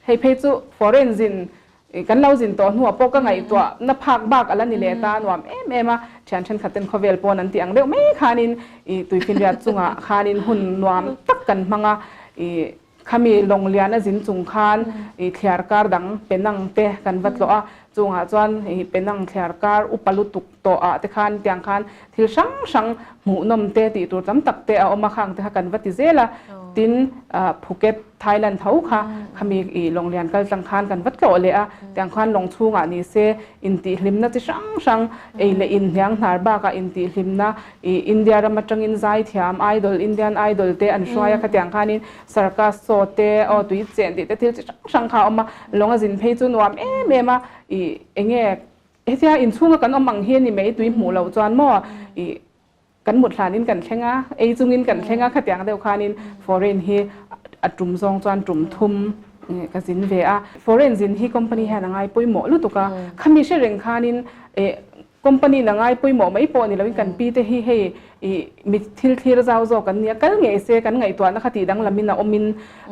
hei phei chu foreign zin kan lo zin tawh hnuah pawh ka ngaihtuah na phak bak a la ni leh ta nuam em em a thian thenkhat ten khawvel pawn an tih ang deuh mai khanin Tuifinriat chungah khanin hun nuam tak kan hmang a Khami lawng lian a zin chung khan i thliar kar dang Penang te kan va tlawh a, chungah chuan i Penang thliar kar upa lutuk tawh ah te khan tiang khan thil hrang hrang hmuhnawm te tih tur tam tak te a awm a, khang te kha kan va ti zel a, tin Phuket Thailand tho kha khami i lawng lian kal tlang khan kan va tlawh leh a, tiang khan lawng chhungah ni se intihhlimna chi hrang hrang ei leh in hniang hnar bakah intihhlimna I India ram atangin zaithiam idol Indian idol te an hruai a khatiang khanin circus show te aw tui chen tih te thil chi hrang hrang kha a awm a lawng a zin phei chu nuam em em a i enge hetia inchhunga kan awm ang hi a ni mai tui hmuh loh chuan maw i kan mut hlanin kan thleng a ei chungin kan thleng a khatiang deuh khanin foreign hi a tum zawng chuan tum thum ka zin ve a foreign zin hi company hian a ngai pawimawh lutuk a khami hre reng khanin Company na ngai pawimawh mai pawh ni loin kan pi te hi hei ih mi thil thlir zau zawk an nia, kal ngei se kan ngaihtuahna kha tih danglamin a awmin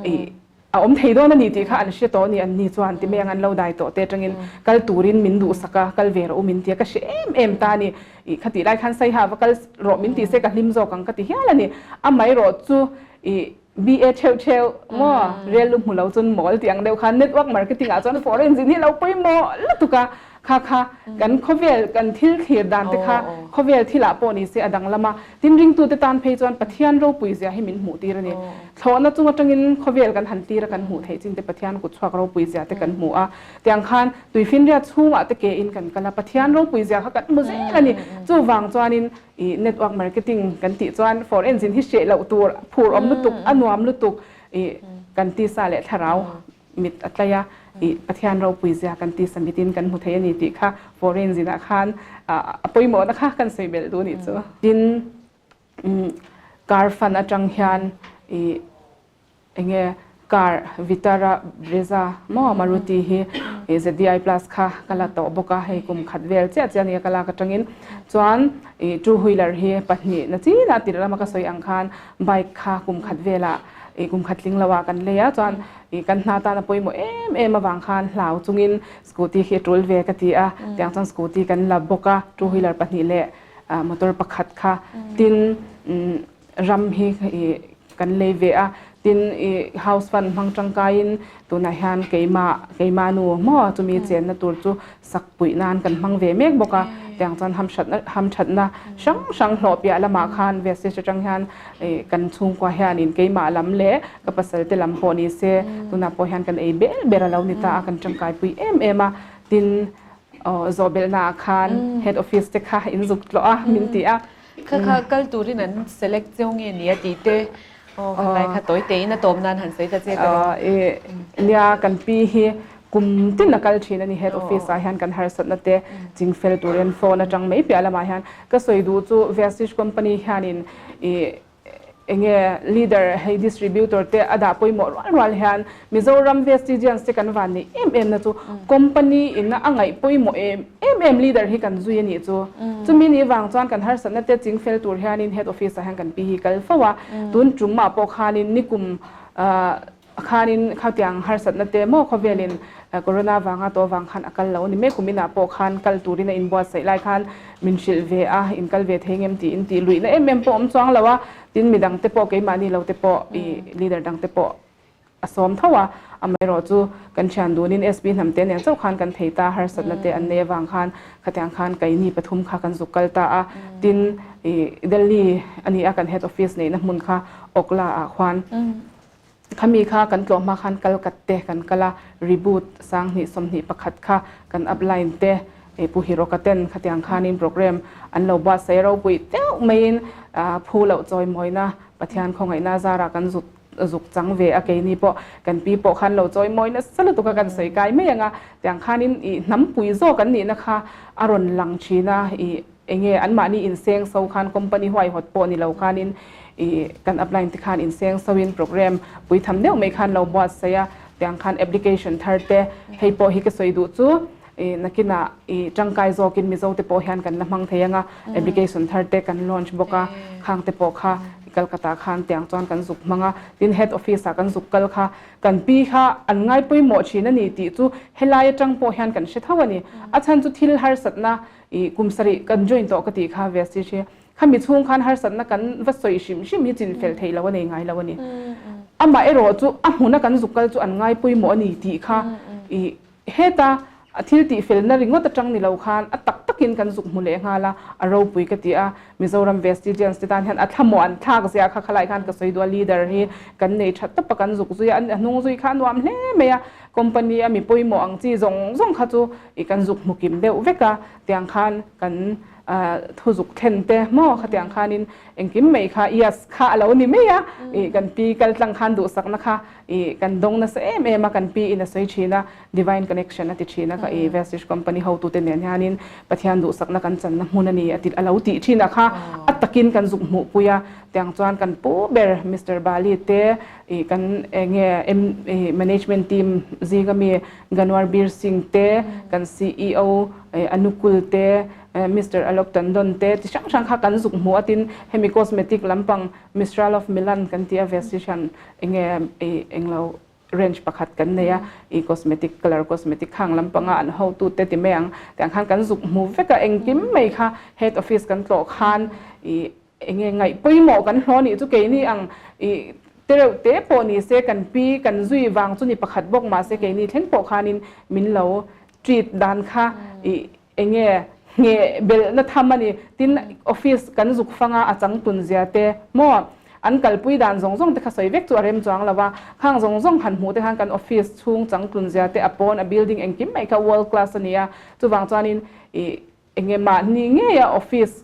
ih a awm thei dawn a ni tih kha an hre tawh a ni an ni chuan ti mai ang an lo dai tawh te atangin kal turin min duhsak a, kal ve rawh u min ti a, ka hre em em ta a ni. Ih khatih lai khan Saiha va kal rawh min tih se ka hlim zawk ang ka ti hial a ni. Amaherawh chu ih BA theuh theuh maw rel lu hmu lo chuan mawl tih ang deuh khan network marketing ah chuan foreign zin hi lo pawimawh lutuk a, kha kha kan khawvel kan thil thlir dan te kha khawvel thil ah pawh ni se a danglam a, tin ringtu te tan phei chuan Pathian ropui zia hi min hmuh tir a ni. Thlawhna chung atangin khawvel kan han tir a kan hmuh theih chin te Pathian kut chhuak ropui zia te kan hmu a, tiang khan tuifinriat chhungah te ke in kan kal a, Pathian ropui zia kha kan hmu zel a ni. Chuvang chuanin I network marketing kan tih chuan for engine hi hreh loh tur phur awm lutuk a nuam lutuk i kan tisa leh thlarau mit a tlai a i Pathian ropui zia kan tisa mitin kan hmu thei a ni tih kha for engine ah khan a pawimawhna kha kan sawi belh duh nih chu. Tin car fund atang hian i enge. Car Vitara Brezza maw Maruti hi ZDI plus kha ka la tawh bawk a, hei kum khat vel chiah chiah ania ka lak atangin. Chuan ih two wheeler hi pahnihna chinah tirh lama ka sawi ang khan bike kha kum khat velah ih kum khat tling loah kan lei a, chuan ih kan hna tan a pawimawh em em avang khan hlau chungin scooty khi a tul ve ka ti a, tiang chuan scooty kan la bawk a, two wheeler pahnih leh motor pakhat kha tin ram hi ih kan lei ve a, tin ih house fund hmang tangkaiin tunah hian keimah keimah nu maw chumi chenna tur chu sak puih nan kan hmang ve mek bawk a, tiang chuan hamhratna hamthatna hrang hrang hlawh piah lamah khan Vestige atang hian ih kan chhungkua hianin keimah lam leh ka pasal te lam pawh ni se tunah pawh hian kan ei ber ber a lo ni ta a, kan tangkai pui em em a, tin aw zawhbelhna ah khan head office te kha in zuk tlawh a min ti a. Kha kha kal turin an select cheu nge ni a tih te aw khalai kha tawi tein a tawp nan han sawi ta che ka rawh. Nia kan pi hi kum tin a kal thin a ni head office ah hian kan harsatna te ching fel turin phone atang mai piah lamah hian ka sawi duh chu Vestige company hianin ih Enge leader hei distributor te a dah pawimawh rual rual hian Mizoram Vestigians te kan van neih em em na chu company in a ngaih pawimawh em em em leader hi kan zui a nih chu. Chumi nih vang chuan kan harsatna te ching fel tur hianin head office ah hian kan pi hi kal fo a. Tun tum ah pawh khanin nikum Khanin khatiang harsatna te maw khawvelin corona vanga tawh vang khan a kal lo a ni mai. Kum inah pawh khan kal turin a inbuatsaih lai khan min hrilh ve a, in kal ve thei ngem tiin tih luihna em em pawh awm chuang lo a. Tin midang te pawh keimahni lo te pawh i leader dang te pawh a sawm tho a. Amaherawh chu kan thian dunin SP hnam te nen chauh khan kan thei ta, harsatna te an nei avang khan khatiang khan keini pathum kha kan zuk kal ta a. Tin i Delhi a ni a kan head office neihna hmun kha Okhla ah khuan Khami kha kan tlawh hma khan Kalkat te kan kal a, reboot 2021 kha kan upline te Pu Hiroka ten khatiang khanin program an lo buatsaih ropui deuh maiin phu loh chawimawina Pathian khawngaihna zarah kan zut zuk chang ve a, keini pawh kan pi pawh khan lo chawimawi nasa lutuk a kan sawi kai mai ang a, tiang khanin ih hnampui zawk an nihna kha a rawn lang thin a, ih Enge anmahni inseng so khan company huaihawt pawh ni lo khanin i kan upline te khan inseng soin program pui tham deuh mai khan lo buatsaih a, tiang khan application thar te hei pawh hi ka sawi duh chu i nakinah i tangkai zawkin Mizo te pawh hian kan la hmang thei anga application thar te kan launch bawk a, khang te pawh kha Kolkata khan tiang chuan kan zuk hmang a, tin head office ah kan zuk kal kha kan pi kha an ngai pawimawh thin a ni tih chu helai atang pawh hian kan hre tho a ni. A chhan chu thil harsatna I kum sarih kan join tawh ka tih kha ve si hria. Khami chhung khan harsatna kan va sawi hrim hrim hi chin fel theih lo a nei ngai lo a ni. Amah erawh chu a hmuna kan zuk kal chu an ngai pawimawh a ni tih kha i heta thil tih felna ringawt atang ni lo khan a tak takin kan zuk hmu leh nghal a, a ropui ka ti a. Mizoram Vestigians te tan hian a thlamuah an thlak zia kha khalai khan ka sawi duh a, leader hi kan nei tha tawp a kan zuk zui a, a hnung zui kha a nuam hle mai a. Company a mi pawimawh ang chi zawng zawng kha chu i kan zuk hmu kim deuh vek a, tiang khan kan thu zuk thlen te maw khatiang khanin engkim mai kha yes kha a lo ni mai a, i kan pi kal tlang khan duhsakna kha i kan dawng nasa em em a, kan pi in a sawi thin a, divine connection a ti thin a, i Vestige company hotute nen hianin Pathian duhsakna kan channa hmun a ni a ti a lo tih thin a kha a takin kan zuk hmuh pui a, tiang chuan kan pu ber Mister Bali te I kan enge management team zinga mi Ganwar Bir Singh te, kan CEO Anukul te, Mister Alok Tandon te ti hrang hrang kha kan zuk hmu a tin hemi cosmetic lampang Mistral of Milan kan tih a Vestige hian enge englo range pakhat kan nei a i cosmetic colour cosmetic khang lampanga an hotu te ti mai ang tiang khan kan zuk hmu vek a engkim mai kha head office kan tlawh khan i Enge ngaih pawimawh kan hlawh nih chu keini ang i tereuh te pawh ni se kan pi kan zui vang chu ni pakhat bawk mahse keini thleng pawh khanin min lo treat dan kha i enge ngheh belhna tham a ni. Tin office kan zuk fanga a changtun zia te maw an kalpui dan zawng zawng te kha sawi vek chu a rem chuang lo va, khang zawng zawng han hmuh te khan kan office chhung changtlun zia te a pawn a building engkim mai kha world class a ni a, chuvang chuanin i enge mahni ngeia office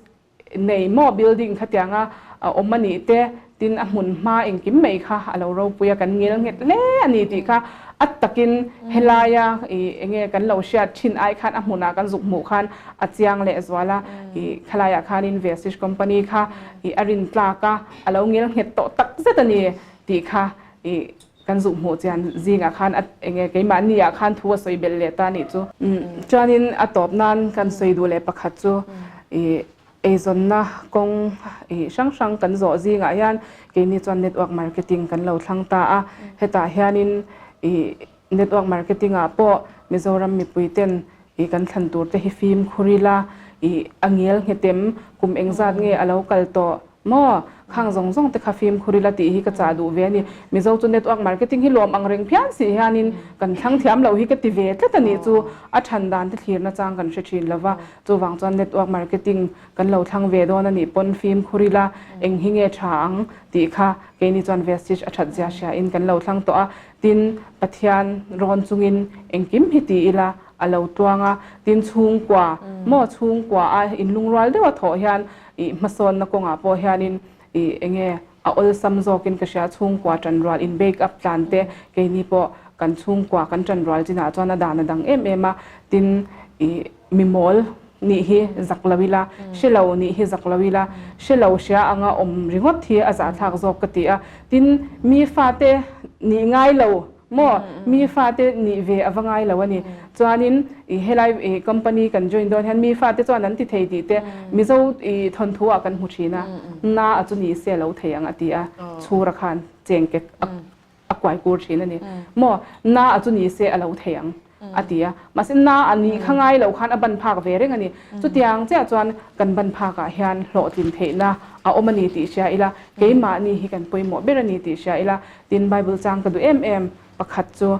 Nei maw building khatianga awm a nih te, tin a hmun hma engkim mai kha a lo ropui a, kan ngel nghet hle a ni tih kha a takin helaia i enge kan lo hriat thin ai khan a hmunah kan zuk hmuh khan a chiang leh zual a, i khalaiah khanin Vestige company kha i a rin tlak a, a lo ngel nghet tawh tak zet a ni tih kha i. Kan zuk hmuh chian zingah khan a enge keimahni ah khan thu a sawi belh leh ta nih chu. Chuanin a tawp nan kan sawi duh leh pakhat chu ih eizawnna kawng ih hrang hrang kan zawh zingah hian keini chuan network marketing kan lo thlang ta a. Hetah hianin ih network marketing ah pawh Mizoram mipui ten ih kan thlan tur te hi fimkhur ila ih a ngel nghetem kum engzat nge a lo kal tawh Maw? Khang zawng zawng te kha fimkhur ila tih hi ka chah duh ve a ni. Mizo chu network marketing hi lawm ang reng phian si hianin kan thlang thiam lo hi ka ti ve tlat a nih chu. A than dan te thlir nachang kan hre thin lova. Chuvang chuan network marketing kan lo thlang ve dawn a nih pawn fimkhur ila eng hi nge tha ang tih kha keini chuan Vestige a that zia hria in kan lo thlang tawh a. Tin, Pathian rawn chungin engkim hi ti ila a lo tuang a. Tin, chhungkua, maw chhungkua a inlungrual deuha thawh hian Ih hmasawnna kawngah pawh hianin ih enge a awlsam zawkin ka hria chhungkua tanrual in bake up tlan te keini pawh kan chhungkua kan tanrual chinah chuan a dan a dang em em a tin ih mimawl nih hi zak lo ila hre lo nih hi zak lo ila hre lo hria anga awm ringawt hi a zahthlak zawk ka ti a tin mi fate nih ngai lo Maw? Mi fate nih ve a va ngai lo a ni. Chuanin i helai i company kan join dawn hian mi fate chuan an ti thei tih te Mizo i thawnthu ah kan hmu thin a, na a chu ni se a lo thei ang a ti a, chhura khan chengkek a kuai kur thin a ni. Maw? Na a chu ni se a lo thei ang a ti a. Mahse na a nih kha ngai lo khan a ban phak ve reng a ni. Chutiang chiah chuan kan ban phakah hian hlawhtlin theihna a awm a ni tih hria ila, keimahni hi kan pawimawh ber a ni tih hria ila, Tin, Bible chang ka duh em em pakhat chu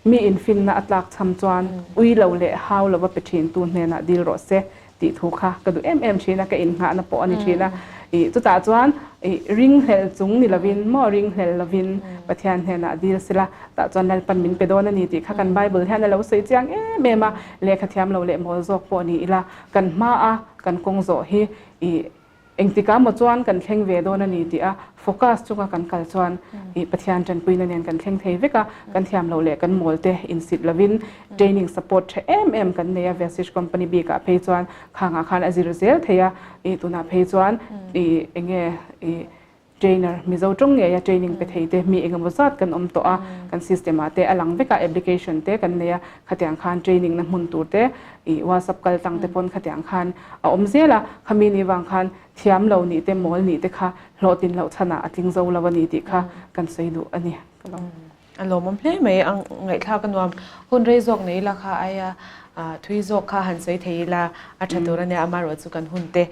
mi infinna a tlak cham chuan ui lo leh hau lova pe thintu hnenah dil rawh se tih thu kha ka duh em em thin a, ka innghahna pawh a ni thin a. Ih chutah chuan ih ringhlel chung ni lovin maw ringhlel lovin Pathian hnenah dil sela tah chuan Lalpan min pe dawn a ni tih kha kan Bible hian a lo sawi chiang em em a, lehkha thiam lo leh mawl zawk pawh ni ila kan hmaa kan kawng zawh hi ih Engtikah maw chuan kan thleng ve dawn a ni tih a focus chunga kan kal chuan ih Pathian tanpuina nen kan thleng thei vek a, kan thiam loh leh kan mawl te insit lovin training support tha em em kan nei a, Vestige company bikah phei chuan khangah khan a zir zel thei a, ih tunah phei chuan ih enge ih trainer Mizo tawng ngeia training pe thei te mi engemaw zat kan awm tawh a, kan system ah te a lang vek a, application te kan nei a, khatiang khan training na hmun tur te ih WhatsApp kal tang te pawn khatiang khan a awm zel a, khami ni vang khan thiam lo nih te mawl nih te kha hlawhtlin loh chhanah a tling zo lo a ni tih kha kan sawi duh a ni ka lo. A lawmawm hle mai a ngaihthlak a nuam hun rei zawk nei ila kha aia thui zawk kha han sawi thei ila a tha tur a nia amaherawh chu kan hun te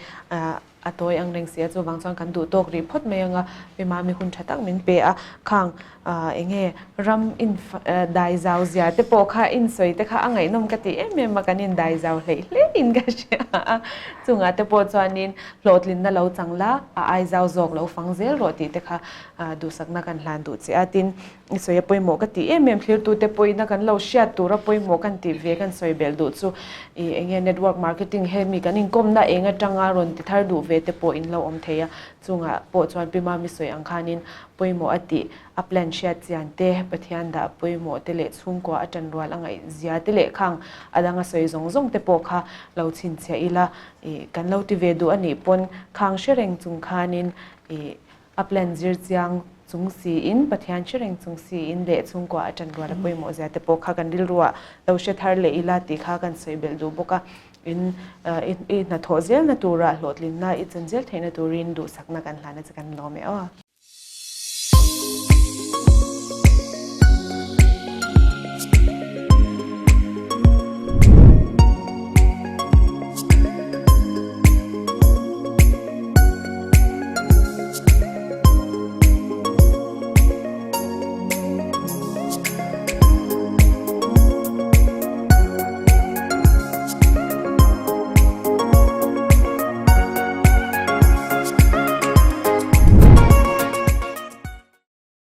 A tawi ang reng si a, chuvang chuan kan duh tawk rih phawt mai ang a, mi mami hun tha tak min pe a, khang eng nge ram in dai zau zia te pawh kha in sawi te kha a ngaihnawm ka ti em em a, kan in dai zau hleih hle in ka hria a, chungah te pawh chuanin hlawhtlinna lo chang la, a ai zau zawk lo fang zel rawh tih te kha duhsakna kan hlan duh che a, tin I sawi a pawimawh ka tih em em thlirtute pawhin a kan lo hriat tura pawimawh kan tih ve kan sawi belh duh chu i eng nge network marketing hemi kan inkawmna eng atanga rawn ti thar duh ve te pawh in lo awm thei a, chungah pawh chuan Pi Mami sawi ang khanin pawimawh a tih a plan hriat chian te, Pathian dah pawimawh te leh chhungkua a tanrual a ngaih zia te leh khang a danga sawi zawng zawng te pawh kha lo chhinchhiah ila i kan lo ti ve duh a nih pawn khang hre reng chung khanin i A plan zir chiang chung siin, Pathian hre reng chung siin leh chhungkua a ṭan rual a pawimawh zia te pawh kha kan rilruah lo hre thar leh ila tih kha kan sawi belh duh bawk a. In i hnathawh zelna turah hlawhtlinna i chan zel theihna turin duhsakna kan hlan a che kan lawm e aw.